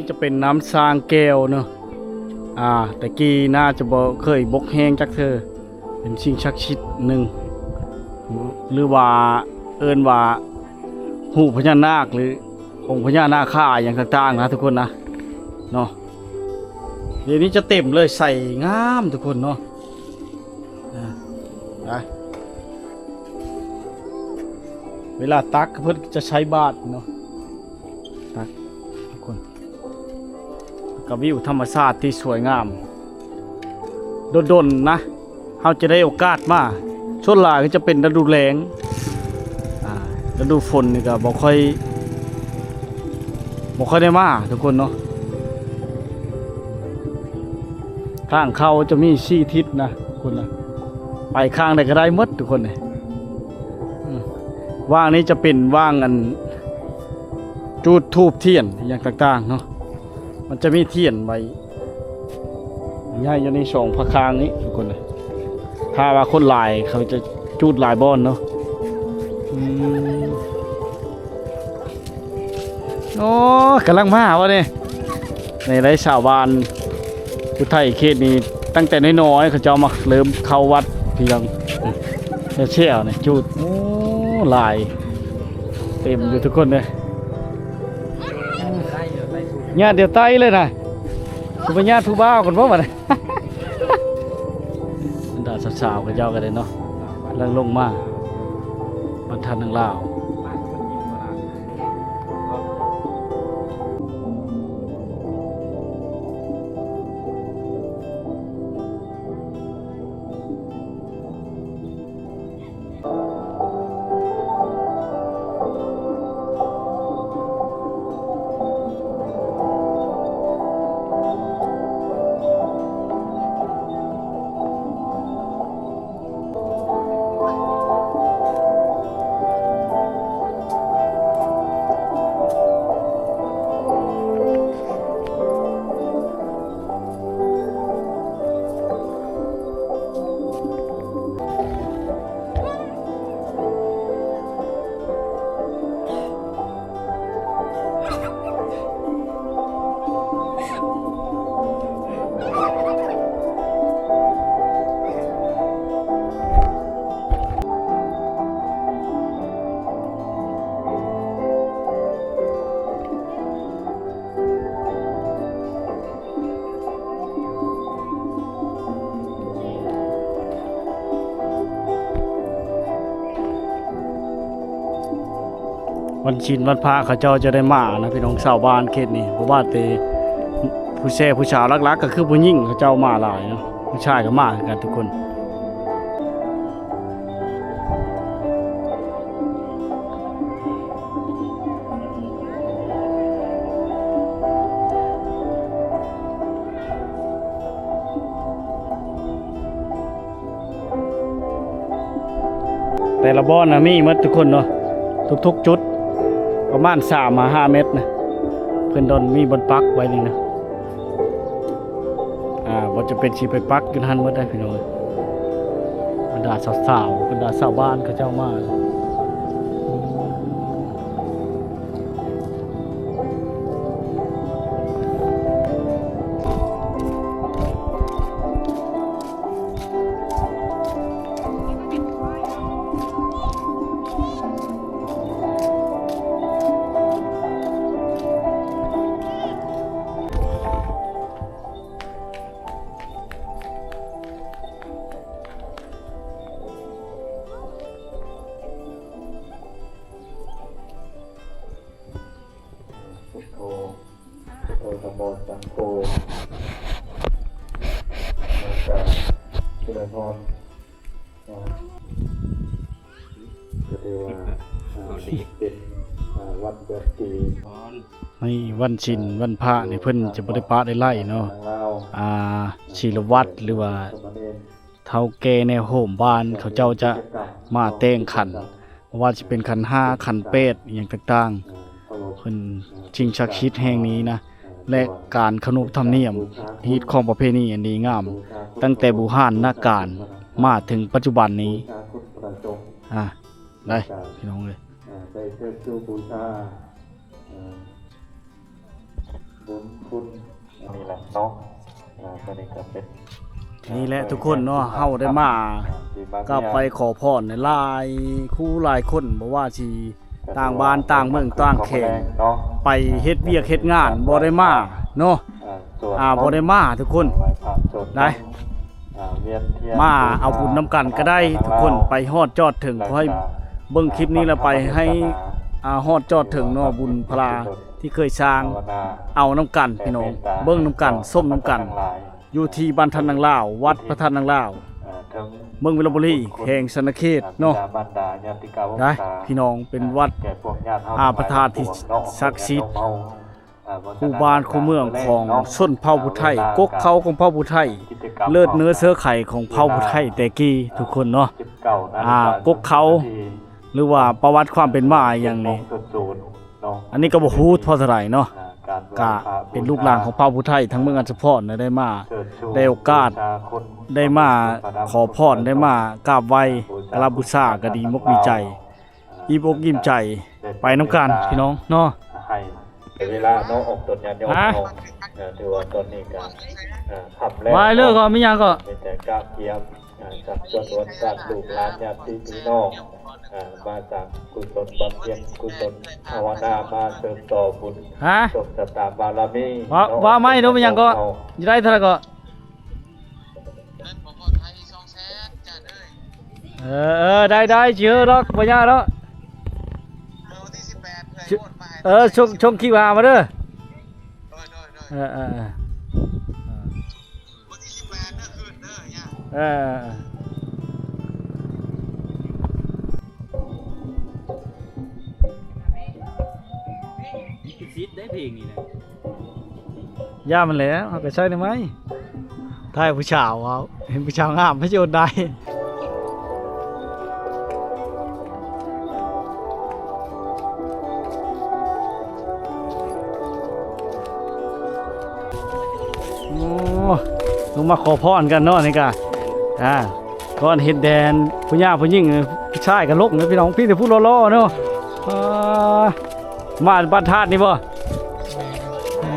ຈະເປັນນ້ຳຊ້າງແກ້ວເນາະ ອ່າ ແຕ່ກີ້ໜ້າຈະບໍ່ເຄີຍບົກແຫ້ງຈັກເທື່ອ ເປັນສິ່ງສັກສິດໜຶ່ງ ຫຼືວ່າເອີ້ນວ່າຮູບພະຍານາກ ຫຼືອົງພະຍານາຄາຫຍັງຕ່າງໆນະທຸກຄົນນະເນາະ. ດຽວນີ້ຈະເຕັມເລີຍ ໃສງາມທຸກຄົນເນາະ. ອ່າ ໄປ ເວລາຕັກເພິ່ນຈະໃຊ້ບາດເນາະ ຕັກທຸກຄົນ ແລ້ວກໍວິວທຳມະຊາດທີ່ສວຍງາມ ດົນໆນະ ເຮົາຈະໄດ້ໂອກາດມາ ສ່ວນຫຼາຍກໍຈະເປັນລະດູແລ້ງ ອ່າ ລະດູຝົນນີ້ກໍບໍ່ຄ່ອຍ ບໍ່ຄ່ອຍໄດ້ມາທຸກຄົນເນາະ. ທາງເຂົ້າຈະມີສີ່ທິດນະທຸກຄົນນະ ໄປຂ້າງໃດກໍໄດ້ໝົດທຸກຄົນເອີຍ. ອືມ ຫວ່າງນີ້ຈະເປັນຫວ່າງອັນ ຈູດທູບທຽນອີ່ຫຍັງຕ່າງໆເນາະ ມັນຈະມີທຽນໄວ້ໃຫຍ່ຢູ່ໃນສອງພະຂ້າງນີ້ທຸກຄົນເອີຍ. ຖ້າວ່າຄົນຫຼາຍເຂົາຈະຈູດຫຼາຍບ່ອນເນາະ. ອືມ ໂອ້ ກຳລັງມາວະນີ້ ໃນໄລຊາວບ້ານຜູ້ໄທເຂດນີ້ ຕັ້ງແຕ່ນ້ອຍໆ ເຂົາເຈົ້າມາເລີ່ມເຂົ້າວັດ ພີ່ນ້ອງ ແຊວໆນີ້ຈູດ ໂອ້ ຫຼາຍ ເຕັມຢູ່ທຸກຄົນເດ້. ຍາດດຽວໄຕ້ເລີຍນະ ຊິບໍ່ຍາດຜູ້ບ່າວກັນບໍ່ບັດນີ້? ບັນດາສາວໆ ເຂົາເຈົ້າກໍໄດ້ເນາະ ກຳລັງລົງມາ ບັນທານນາງລາວ. ວັນສິນວັນພະເຂົາເຈົ້າຈະໄດ້ມານະ ພີ່ນ້ອງຊາວບ້ານເຂດນີ້ ບໍ່ວ່າແຕ່ຜູ້ແຊຜູ້ສາວ ຫຼັກໆກໍຄືຜູ້ຍິງເຂົາເຈົ້າມາຫຼາຍເນາະ ຜູ້ຊາຍກໍມາຄືກັນທຸກຄົນ. ແຕ່ລະບ່ອນນະມີໝົດທຸກຄົນເນາະ ທຸກໆຈຸດ ປະມານສາມຫາຫ້າແມັດນະ ເພິ່ນດອນມີບ່ອນປັກໄວ້ນີ້ນະ. ອ່າ ບໍ່ຈຳເປັນຊິໄປປັກຢູ່ຫັ້ນໝົດໄດ໋ພີ່ນ້ອງ ບັນດາສາວໆ ບັນດາຊາວບ້ານເຂົາເຈົ້າມາ. ກໍຖືວ່າ ອ່າ ເປັນ ອ່າ ວັນເດືອນປີ ໃນວັນສິນວັນພະນີ້ ເພິ່ນຈະບໍ່ໄດ້ປະໄດ້ໄລ່ເນາະ ອ່າ ສີລະວັດ ຫຼືວ່າເຖົ້າແກ່ແນວໂຮມບ້ານ ເຂົາເຈົ້າຈະມາແຕ່ງຂັນ ບໍ່ວ່າຊິເປັນຂັນຫ້າ ຂັນແປດ ອີ່ຫຍັງຕ່າງໆ ເພິ່ນ ສິ່ງສັກສິດແຫ່ງນີ້ນະ ແລະ ການຂະໜົບທຳນຽມຮີດຄອງປະເພນີອັນດີງາມ ຕັ້ງແຕ່ບູຮານນາການມາເຖິງປັດຈຸບັນນີ້ ອ່າ ໄດ້ ພີ່ນ້ອງເອີຍ ໄດ້ເຊີດຊູບູຊາ ອ່າ ບຸນຄຸນ ອັນນີ້ແຫຼະເນາະ ເອີ ມື້ນີ້ກໍເປັນ ນີ້ແຫຼະທຸກຄົນເນາະ ເຮົາໄດ້ມາກາບໄຫວ້ຂໍພອນຫຼາຍຄູ່ຫຼາຍຄົນ ບໍ່ວ່າຊິຕ່າງບ້ານຕ່າງເມືອງຕ່າງແຂວງ ໄປເຮັດວຽກເຮັດງານບໍ່ໄດ້ມາເນາະ ອ່າ ບໍ່ໄດ້ມາທຸກຄົນ ໄດ້ ມາເອົາບຸນນຳກັນກໍໄດ້ທຸກຄົນ ໄປຮອດຈອດເຖິງ ຂໍໃຫ້ເບິ່ງຄລິບນີ້ແລ້ວໄປໃຫ້ ອ່າ ຮອດຈອດເຖິງເນາະ ບຸນພະລາທີ່ເຄີຍສ້າງ ເອົານຳກັນພີ່ນ້ອງ ເບິ່ງນຳກັນ ຊົມນຳກັນ ຢູ່ທີ່ບ້ານທ່ານນາງລາວ ວັດພະທາດນາງລາວ ເມືອງວິລະບູລີ ແຂວງສະຫວັນນະເຂດເນາະ ໄດ້ພີ່ນ້ອງ ເປັນວັດ ອ່າ ພະທາດທີ່ສັກສິດ ຄູ່ບ້ານຄູ່ເມືອງຂອງຊົນເຜົ່າຜູ້ໄທ ກົກເຂົາຂອງເຜົ່າຜູ້ໄທ ເລີດເໜືອເຊື້ອໄຂຂອງເຜົ່າຜູ້ໄທແຕ່ກີ້ທຸກຄົນເນາະ ອ່າ ກົກເຂົາ ຫຼືວ່າປະຫວັດຄວາມເປັນມາອີ່ຫຍັງນີ້ ອັນນີ້ກໍບໍ່ຮູ້ພໍເທົ່າໃດເນາະ ກະເປັນລູກຫຼານຂອງເຜົ່າຜູ້ໄທທາງເມືອງອັດສະພອນ ໄດ້ມາ ໄດ້ໂອກາດ ໄດ້ມາຂໍພອນ ໄດ້ມາກາບໄຫວ້ ກະລາບບູຊາ ກໍດີມົກດີໃຈ ອີ່ມອົກອີ່ມໃຈ ໄປນຳກັນພີ່ນ້ອງເນາະ ໃຫ້ເວລາເນາະ ອອກຕົນຍາດໂຍມເຮົາ ເອີ ຖືວ່າຕອນນີ້ກໍ ເອີ ຄ່ຳແລ້ວ ວ່າເລີກກໍມີຫຍັງກໍ ມີແຕ່ກະກຽມ ອ່າ ຊັກຊວນອວນສັດລູກຫຼານຍາດຕິພີ່ນ້ອງ ອ່າ ມາສ້າງກຸສົນບຳເພັນກຸສົນ ພາວະນາ ມາເສີມຕໍ່ບຸນ ໂຊກຊະຕາບາລະມີ ເວົ້າ ເວົ້າໃໝ່ດູ ແມ່ນຫຍັງກໍ ຢູ່ໄດ້ເທົ່າໃດກໍ ເອີ ເອີ ໄດ້ ໄດ້ ຊິເຮີດອກ ບໍ່ຍາກດອກ ເອີ ສົ່ງ ສົ່ງຄລິບຫາມາເດີ ເອີ ເອີ ເອີ ວັນທີສິບແປດເດີ ຄືນເດີ ເອີ ລິຂະສິດໄດ້ເພງນີ້ນະ ຢ່າມັນແຫຼະ ເຮົາກໍໃຊ້ໄດ້ໄໝ ຖ່າຍຜູ້ສາວ ເອົາ ເຫັນຜູ້ສາວງາມ ໃຜຊິອົດໄດ້. ໂອ້ ລົງມາຂໍພອນກັນເນາະ ນີ້ກະ ອ່າ ກ່ອນເຮັດແດນ ຜູ້ຍາຜູ້ຍິງ ຜູ້ຊາຍກໍລົງເນາະ ພີ່ນ້ອງ ພີ່ແຕ່ຜູ້ຫຼໍ່ໆເນາະ ອ່າ ມາບ້ານທາດນີ້ບໍ່? ເອີ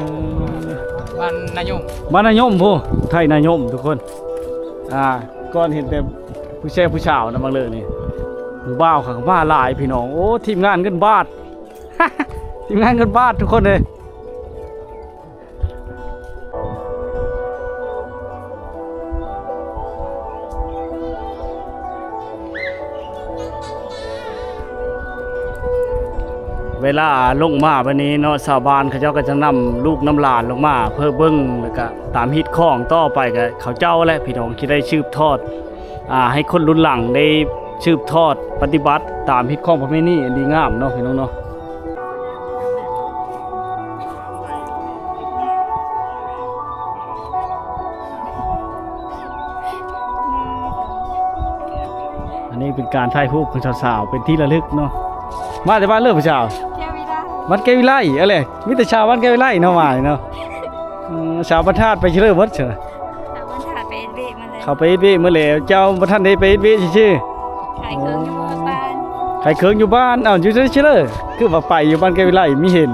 ບ້ານນາຍົມ ບ້ານນາຍົມພຸ້ນ ໄທນາຍົມທຸກຄົນ ອ່າ ກ່ອນເຫັນແຕ່ຜູ້ແຊຜູ້ສາວນະ ບາງເລີນີ້ ຜູ້ບ່າວເຂົາມາຫຼາຍພີ່ນ້ອງ ໂອ້ ທີມງານເງິນບາດ ທີມງານເງິນບາດທຸກຄົນເອີຍ. ເວລາລົງມາແບບນີ້ເນາະ ຊາວບ້ານເຂົາເຈົ້າກໍຈະນຳລູກນຳຫຼານລົງມາເພື່ອເບິ່ງ ແລ້ວກະຕາມຮີດຄອງຕໍ່ໄປ ກະເຂົາເຈົ້າແຫຼະພີ່ນ້ອງ ທີ່ໄດ້ສືບທອດ ອ່າ ໃຫ້ຄົນລຸ້ນຫຼັງໄດ້ສືບທອດປະຕິບັດຕາມຮີດຄອງປະເພນີອັນດີງາມເນາະ ພີ່ນ້ອງເນາະ. ອັນນີ້ເປັນການຖ່າຍຮູບຂອງສາວໆ ເປັນທີ່ລະລຶກເນາະ. ມາແຕ່ບ້ານເລີ ຜູ້ສາວ? ແກ້ວວິໄລ ບ້ານແກ້ວວິໄລ ເອີ ແຫຼະ ມີແຕ່ຊາວບ້ານແກ້ວວິໄລເນາະ ມານີ້ເນາະ. ອືມ ຊາວບ້ານທາດໄປເຊີເບິດຊະ ຊາວບ້ານທາດໄປເຮັດວຽກມາແລ້ວ ເຂົາໄປເຮັດວຽກໝົດແລ້ວ ເຈົ້າບໍ່ທັນໄດ້ໄປເຮັດວຽກຊື່ໆ. ຂາຍເຄື່ອງຢູ່ບ້ານ ຂາຍເຄື່ອງຢູ່ບ້ານ. ເອົ້າ ຢູ່ໃສເຊີ? ຄືວ່າໄປຢູ່ບ້ານແກ້ວວິໄລ ມີເຫັນ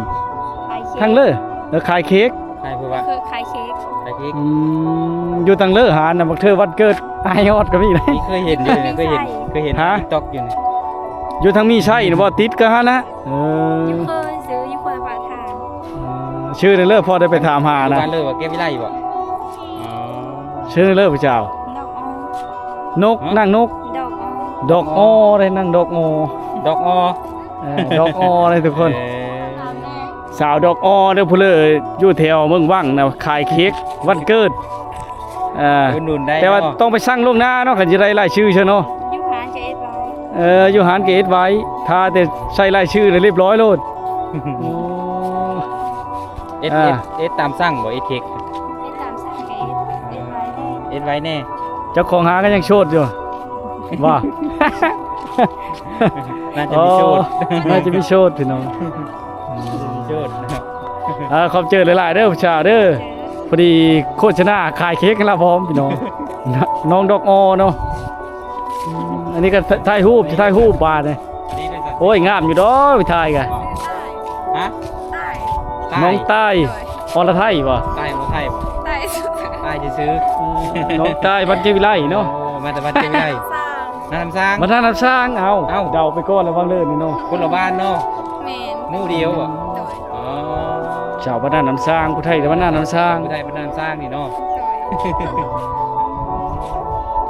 ຂາຍເຄັກ ທາງເລີ ເອີ ຂາຍເຄັກ ຂາຍຜູ້ວ່າ ເອີ ຂາຍເຄັກ ຂາຍເຄັກ. ອືມ ຢູ່ທາງເລີ ຮ້ານນະ ບັກເທີວັນເກີດ ອ້າຍຮອດກໍມີນະ. ນີ້ເຄີຍເຫັນຢູ່ ເຄີຍເຫັນ ເຄີຍເຫັນ ຮະ ຕິກຕັອກຢູ່ນີ້ ຢູ່ທາງມີໄຊນະບໍ່? ຕິດກັບຫັ້ນນະ. ເອີ ຢູ່ເຄີຍຊື້ ຢູ່ເຄີຍປາກທາງ. ເອີ ຊື່ໄດ້ເລີ ພໍໄດ້ໄປຖາມຫານະ. ຢູ່ບ້ານເລີວ່າແກ້ວວິໄລບໍ່? ອໍ ຊື່ໄດ້ເລີຜູ້ສາວ? ດອກອໍ ນົກ ຮະ? ນາງນົກ ດອກອໍ ດອກອໍ ໄດ້ນາງດອກອໍ ດອກອໍ ເອີ ດອກອໍເດ້ທຸກຄົນ. ເອີ ສາວດອກອໍເດີ ຜູ້ເລີຢູ່ແຖວເມືອງວັງນະ ຂາຍເຄັກວັນເກີດ. ເອີ ອຸດໜູນໄດ້ ແຕ່ວ່າເນາະ ຕ້ອງໄປສັ່ງລ່ວງໜ້າເນາະ ຄັນຈະໄດ້ລາຍຊື່ຊະເນາະ. ຢູ່ຮ້ານກໍເຮັດໄວ້ ເອີ ຢູ່ຮ້ານກໍເຮັດໄວ້ ຖ້າແຕ່ໃສ່ລາຍຊື່ລະລຽບຮ້ອຍໂລດ. ໂອ້ ເຮັດ ອ່າ ເຮັດ ເຮັດຕາມສັ່ງບໍ່ ເຮັດເຄັກ? ເຮັດຕາມສັ່ງກໍເຮັດ ເຮັດໄວ້ແດ່ ເຮັດໄວ້ແດ່. ເຈົ້າຂອງຮ້ານກໍຍັງໂສດຢູ່ບໍ່? ໜ້າຈະມີໂສດ ອໍ ໜ້າຈະມີໂສດພີ່ນ້ອງ. ໂສດ ເອີ ຂອບໃຈຫຼາຍໆເດີຜູ້ສາວເດີ. ເອີ ພໍດີໂຄສະນາຂາຍເຄັກໃຫ້ລາວພ້ອມພີ່ນ້ອງ ນ້ອງດອກອໍເນາະ. ອັນນີ້ກໍຖ່າຍຮູບ ຖ່າຍຮູບບາດນີ້. ໂອ້ຍ ງາມຢູ່ດອກ ໄປຖ່າຍກະ ຮະ? ນ້ອງຕ້າຍ ໂດຍ ອລະໄທບໍ່? ໃຕ້ບໍ່? ໃຕ້ບໍ່? ໃຕ້ຊື່ໆ ໃຕ້ຊື່ໆ ເນາະ ໃຕ້ບ້ານເກວິໄລເນາະ. ໂອ້ ມາແຕ່ບ້ານເກວິໄລ ບ້ານນານ້ຳຊາງ ບ້ານນານ້ຳຊາງ. ເອົ້າ ເອົ້າ ເດົາໄປກ່ອນລະຫວ່າງເລີຍນີ້ເນາະ ຄົນລະບ້ານເນາະ. ແມ່ນ ໝູ່ດຽວບໍ່? ໂດຍ ອໍ ຊາວບ້ານນານ້ຳຊາງ ຜູ້ໄທບ້ານນານ້ຳຊາງ ຜູ້ໄທບ້ານນານ້ຳຊາງນີ້ເນາະ. ໂດຍ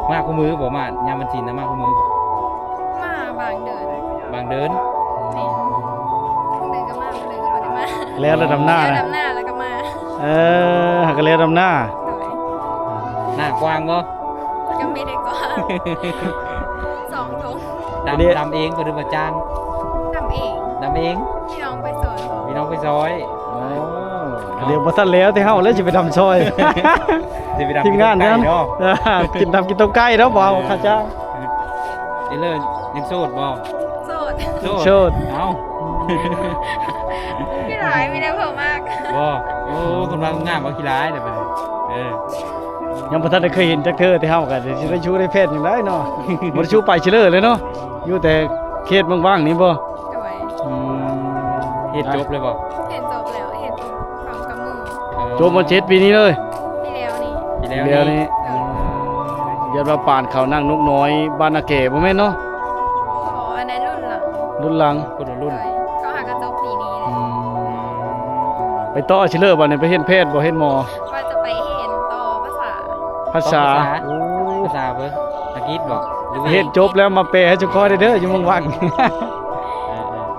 ມາຄູ່ມື້ບໍ່? ມາຍາມວັນສິນນະ ມາຄູ່ມື້ບໍ່? ມາບາງເດືອນ ບາງເດືອນ. ແມ່ນ ບາງເດືອນກໍມາ ບາງເດືອນກໍບໍ່ໄດ້ມາ. ແລ້ວລະດຳນາ ແລ້ວ ນະ ດຳນາແລ້ວກໍມາ. ເອີ ຫາກະແລ້ວດຳນາ. ໂດຍ ນາກວ້າງບໍ່? ກໍບໍ່ໄດ້ກວ້າງ ສອງຖົງ. ດຳ ດຳເອງບໍ່ ຫຼືວ່າຈ້າງ? ດຳເອງ ດຳເອງ. ພີ່ນ້ອງໄປຊ່ອຍບໍ່? ພີ່ນ້ອງໄປຊ່ອຍ. ໂອ້ ດຽວບໍ່ທັນແລ້ວແຕ່ເຮົາແລ້ວຊິໄປດຳຊ່ອຍ ຊິໄປດຳ ທີມງານນັ້ນເນາະ. ກິນດຳກິນຕົ້ມໄກ່ເນາະ ບໍ່ເອົາຄ່າຈ້າງ. ເອີ ເອີ ຍັງໂສດບໍ່? ໂສດ ໂສດ ໂສດ. ເອົ້າ ມີຫຼາຍ ມີແນວເພີ່ມມາກບໍ່? ໂອ້ ຄົນວ່າງາມເອົາຂີ້ຫຼາຍເດ້ບັດນີ້. ເອີ ຍັງບໍ່ທັນໄດ້ເຄີຍເຫັນຈັກເທື່ອ ແຕ່ເຮົາກໍຊິໄດ້ຊູໄດ້ແພດຫຍັງໄດ້ເນາະ ບໍ່ໄດ້ຊູໄປຊິເລີເລີຍເນາະ. ຢູ່ແຕ່ເຂດເມືອງວັງນີ້ບໍ່? ໂດຍ ອືມ ຮຽນຈົບແລ້ວບໍ່? ຮຽນຈົບແລ້ວ ຮຽນຈົບພ້ອມກັບໝູ່. ອໍ ຈົບ ມ.ເຈັດ ປີນີ້ເລີຍ? ປີແລ້ວນີ້ ປີແລ້ວນີ້. ໂດຍ ຢ້ານວ່າປານເຂົານາງນົກນ້ອຍບ້ານນາແກບໍ່ແມ່ນເນາະ? ບໍ່ ອັນນັ້ນລຸ້ນຫຼັງ ລຸ້ນຫຼັງ ຄົນລະລຸ້ນ. ໂດຍ ເຂົາຫາກໍຈົບປີນີ້ແຫຼະ. ອືມ ໄປຕໍ່ຊິເລີບັດນີ້ ໄປຮຽນແພດບໍ່ ຮຽນໝໍ? ວ່າຈະໄປຮຽນຕໍ່ພາສາ ພາສາ. ຕໍ່ພາສາ ໂອ້ ພາສາເບິ່ງ ອັງກິດບໍ່ ຫຼືວ່າ ຮຽນຈົບແລ້ວມາແປໃຫ້ຊຸມຂ້ອຍແດ່ເດີ ຢູ່ເມືອງວັງ. ເອີ ເອີ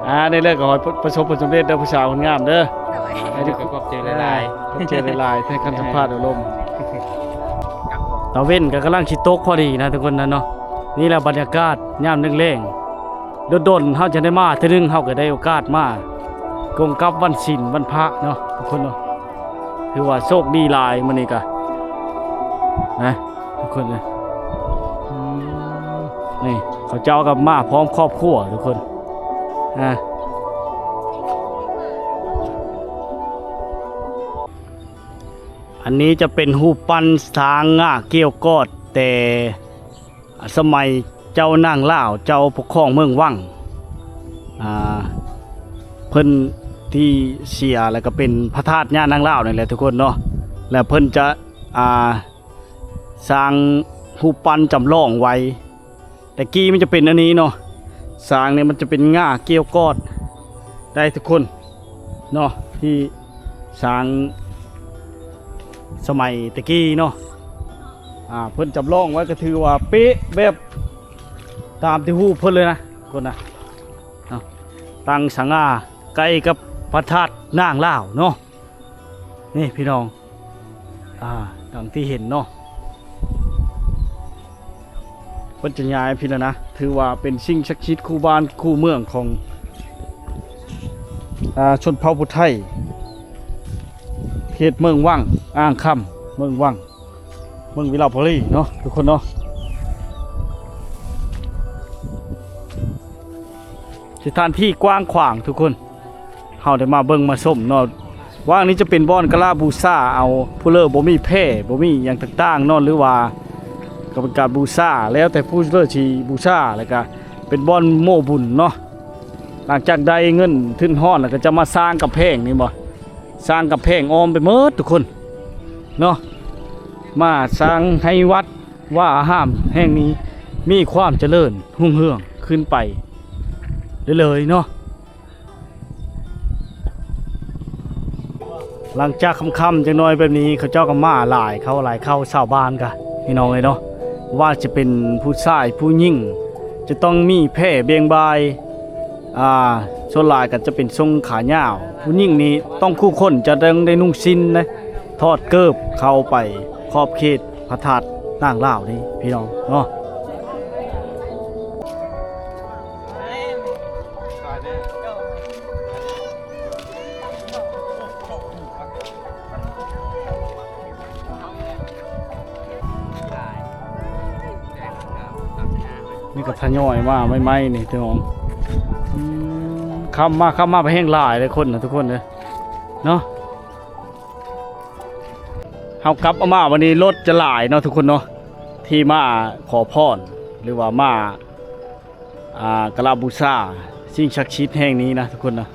ອ່າ ໃນເລື່ອງກໍຂໍໃຫ້ປະສົບຜົນສຳເລັດເດີ ຜູ້ສາວຄົນງາມເດີ. ໂດຍ ໃຫ້ທຸກຄົນ ຂອບໃຈຫຼາຍໆ ຂອບໃຈຫຼາຍໆ ໃນຄຳສຳພາດອົບຮົມ. ຕາເວັນກໍກຳລັງຊິຕົກພໍດີນະທຸກຄົນນະເນາະ. ນີ້ແຫຼະບັນຍາກາດຍາມແລງໆ ດົນໆ ເຮົາຈະໄດ້ມາເທື່ອໜຶ່ງ ເຮົາກໍໄດ້ໂອກາດມາກົງກັບວັນສິນວັນພະເນາະ ທຸກຄົນເນາະ. ຖືວ່າໂຊກດີຫຼາຍມື້ນີ້ກະນະ ທຸກຄົນເອີຍ. ອືມ ນີ້ເຂົາເຈົ້າກໍມາພ້ອມຄອບຄົວ ທຸກຄົນ. ອ່າ ອັນນີ້ຈະເປັນຮູບປັ້ນຊ້າງງ່າກ້ຽວກອດ ແຕ່ ສະໄໝເຈົ້ານາງລາວ ເຈົ້າປົກຄອງເມືອງວັງ ອ່າ ເພິ່ນທີ່ເສຍ ແລ້ວກໍເປັນພະທາດຍ່ານາງລາວນີ້ແຫຼະທຸກຄົນເນາະ. ແລ້ວເພິ່ນຈະ ອ່າ ສ້າງຮູບປັ້ນຈຳລອງໄວ້. ແຕ່ກີ້ມັນຈະເປັນອັນນີ້ເນາະ ຊ້າງນີ້ມັນຈະເປັນງ່າກ້ຽວກອດໄດ້ທຸກຄົນເນາະ ທີ່ຊ້າງສະໄໝແຕ່ກີ້ເນາະ. ອ່າ ເພິ່ນຈຳລອງໄວ້ກໍຖືວ່າເປະແບບຕາມທີ່ຮູບເພິ່ນເລີຍນະ ຄົນນະເນາະ. ຕັ້ງສະຫງ່າໃກ້ກັບພະທາດນາງລາວເນາະ ນີ້ພີ່ນ້ອງ ອ່າ ດັ່ງທີ່ເຫັນເນາະ ເພິ່ນຈະຍ້າຍພີ້ແລ້ວນະ. ຖືວ່າເປັນສິ່ງສັກສິດຄູ່ບ້ານຄູ່ເມືອງຂອງ ອ່າ ຊົນເຜົ່າຜູ້ໄທ ເຂດເມືອງວັງ ອ່າງຄຳ ເມືອງວັງ ເມືອງວິລະບູລີເນາະ ທຸກຄົນເນາະ. ສະຖານທີ່ກວ້າງຂວາງທຸກຄົນ ເຮົາໄດ້ມາເບິ່ງມາຊົມເນາະ. ວ່າງນີ້ຈະເປັນບ່ອນກາລະບູຊາເອົາ ຜູ້ເລີບໍ່ມີແພ ບໍ່ມີຫຍັງຕ່າງໆເນາະ ຫຼືວ່າກໍເປັນການບູຊາ ແລ້ວແຕ່ຜູ້ເລີຊິບູຊາ ແລ້ວກະເປັນບ່ອນໂມ້ບຸນເນາະ. ຫຼັງຈາກໄດ້ເງິນທຶນຮອດແລ້ວ ກໍຈະມາສ້າງກຳແພງນີ້ບໍ່ ສ້າງກຳແພງອ້ອມໄປໝົດທຸກຄົນເນາະ ມາສ້າງໃຫ້ວັດວາອາຮາມແຫ່ງນີ້ມີຄວາມຈະເລີນຮຸ່ງເຮືອງຂຶ້ນໄປເລື້ອຍໆເນາະ. ຫຼັງຈາກຄ່ຳໆຈັກໜ້ອຍແບບນີ້ ເຂົາເຈົ້າກໍມາຫຼາຍເຂົ້າຫຼາຍເຂົ້າ ຊາວບ້ານກະ ພີ່ນ້ອງເອີຍເນາະ ວ່າຈະເປັນຜູ້ຊາຍຜູ້ຍິງ ຈະຕ້ອງມີແພບ່ຽງບ່າຍ ອ່າ ສ່ວນຫຼາຍກໍຈະເປັນຊົງຂາຍາວ ຜູ້ຍິງນີ້ຕ້ອງຄູ່ຄົນ ຈະຕ້ອງໄດ້ນຸ່ງສິ້ນນະ ຖອດເກີບເຂົ້າໄປຂອບເຂດພະທາດນາງລາວນີ້ ພີ່ນ້ອງເນາະ. ນີ້ກໍທະຍອຍມາໃໝ່ໆນີ້ພີ່ນ້ອງ ອືມ ຄ່ຳມາ ຄ່ຳມາໄປແຮ່ງຫຼາຍເດ້ຄົນນະ ທຸກຄົນເດີເນາະ. ເຮົາກັບອອກມາວັນນີ້ລົດຈະຫຼາຍເນາະ ທຸກຄົນເນາະ ທີ່ມາຂໍພອນ ຫຼືວ່າມາ ອ່າ ກາລະບູຊາສິ່ງສັກສິດແຫ່ງນີ້ນະ ທຸກຄົນນະ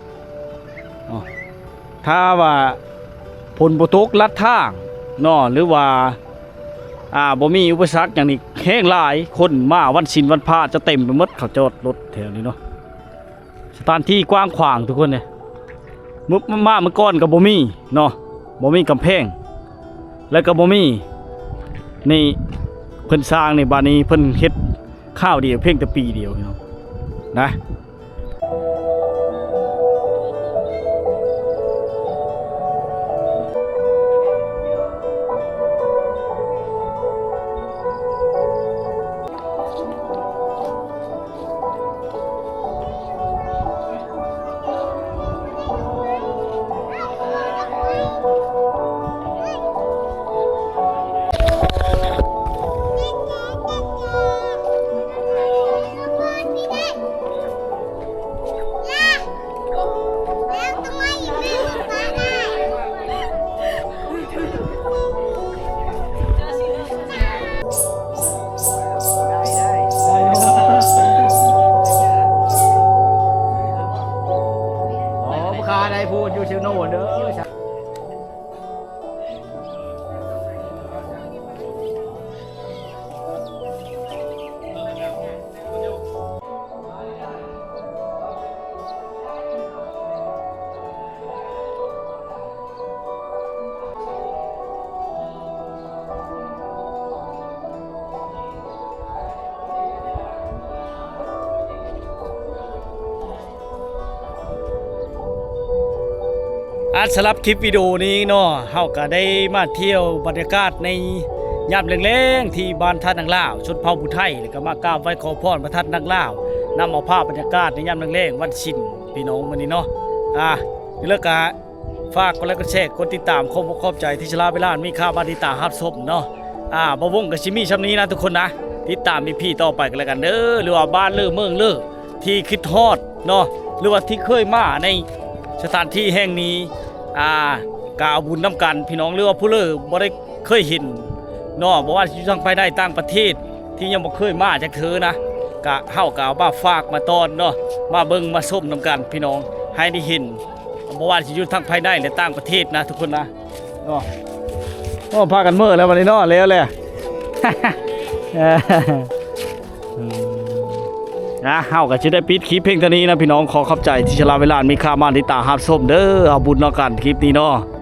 ເນາະ. ຖ້າວ່າ ຝົນບໍ່ຕົກລັດທາງເນາະ ຫຼືວ່າ ອ່າ ບໍ່ມີອຸປະສັກຫຍັງນີ້ແຮງຫຼາຍ ຄົນມາວັນສິນວັນພະຈະເຕັມໄປໝົດ ເຂົາຈອດລົດແຖວນີ້ເນາະ. ສະຖານທີ່ກວ້າງຂວາງທຸກຄົນເດ້ ມື້ ມາມື້ກ່ອນກໍບໍ່ມີເນາະ ບໍ່ມີກຳແພງ ແລ້ວກໍບໍ່ມີ ນີ້ເພິ່ນສ້າງນີ້ ບາດນີ້ເພິ່ນເຮັດຄາວດຽວ ພຽງແຕ່ປີດຽວເນາະ ນະ. ອໍ ບໍ່ຄ້າໄດ້ ຜູ້ຢູ່ເຊໂນເດີ. ອ່າ ສຳລັບຄລິບວິດີໂອນີ້ເນາະ ເຮົາກໍໄດ້ມາທ່ຽວບັນຍາກາດໃນຍາມແລງໆ ທີ່ບ້ານທາດນາງລາວ ຊົນເຜົ່າຜູ້ໄທ ແລ້ວກໍມາກາບໄຫວ້ຂໍພອນພະທາດນາງລາວ ນຳເອົາພາບບັນຍາກາດໃນຍາມແລງໆ ວັນສິນ ພີ່ນ້ອງ ມື້ນີ້ເນາະ. ອ່າ ແລ້ວກໍ ຝາກກົດໄລກ໌ ກົດແຊ ກົດຕິດຕາມ ຂອບອົກຂອບໃຈທີ່ສະຫຼະເວລາອັນມີຄ່າມາຕິດຕາມຮັບຊົມເນາະ. ອ່າ ບ່າວວົງກໍຊິມີຊ່ຳນີ້ນະທຸກຄົນນະ ຕິດຕາມອີພີຕໍ່ໄປກັນແລ້ວກັນເດີ ຫຼືວ່າບ້ານເລີເມືອງເລີ ທີ່ຄິດຮອດເນາະ ຫຼືວ່າທີ່ເຄີຍມາໃນສະຖານທີ່ແຫ່ງນີ້ ອ່າ ກໍເອົາບຸນນຳກັນພີ່ນ້ອງ ຫຼືວ່າຜູ້ເລີບໍ່ໄດ້ເຄີຍເຫັນເນາະ ບໍ່ວ່າຊິຢູ່ທາງພາຍໃນຕ່າງປະເທດ ທີ່ຍັງບໍ່ເຄີຍມາຈັກເທື່ອນະ ກະເຮົາກໍເອົາມາຝາກມາຕ້ອນເນາະ ມາເບິ່ງມາຊົມນຳກັນພີ່ນ້ອງ ໃຫ້ໄດ້ເຫັນ ບໍ່ວ່າຊິຢູ່ທັງພາຍໃນ ແລະ ຕ່າງປະເທດນະທຸກຄົນນະເນາະ. ໂອ້ ພາກັນເມີແລ້ວບັດນີ້ເນາະ ແລ້ວແຫຼະ ອາ ເຮົາກໍຊິໄດ້ປິດຄລິບພຽງເທົ່ານີ້ນະພີ່ນ້ອງ ຂໍຂອບໃຈທີ່ສະຫຼະເວລາອັນມີຄ່າມາຕິດຕາມຮັບຊົມເດີ ເອົາບຸນນຳກັນຄລິບນີ້ເນາະ.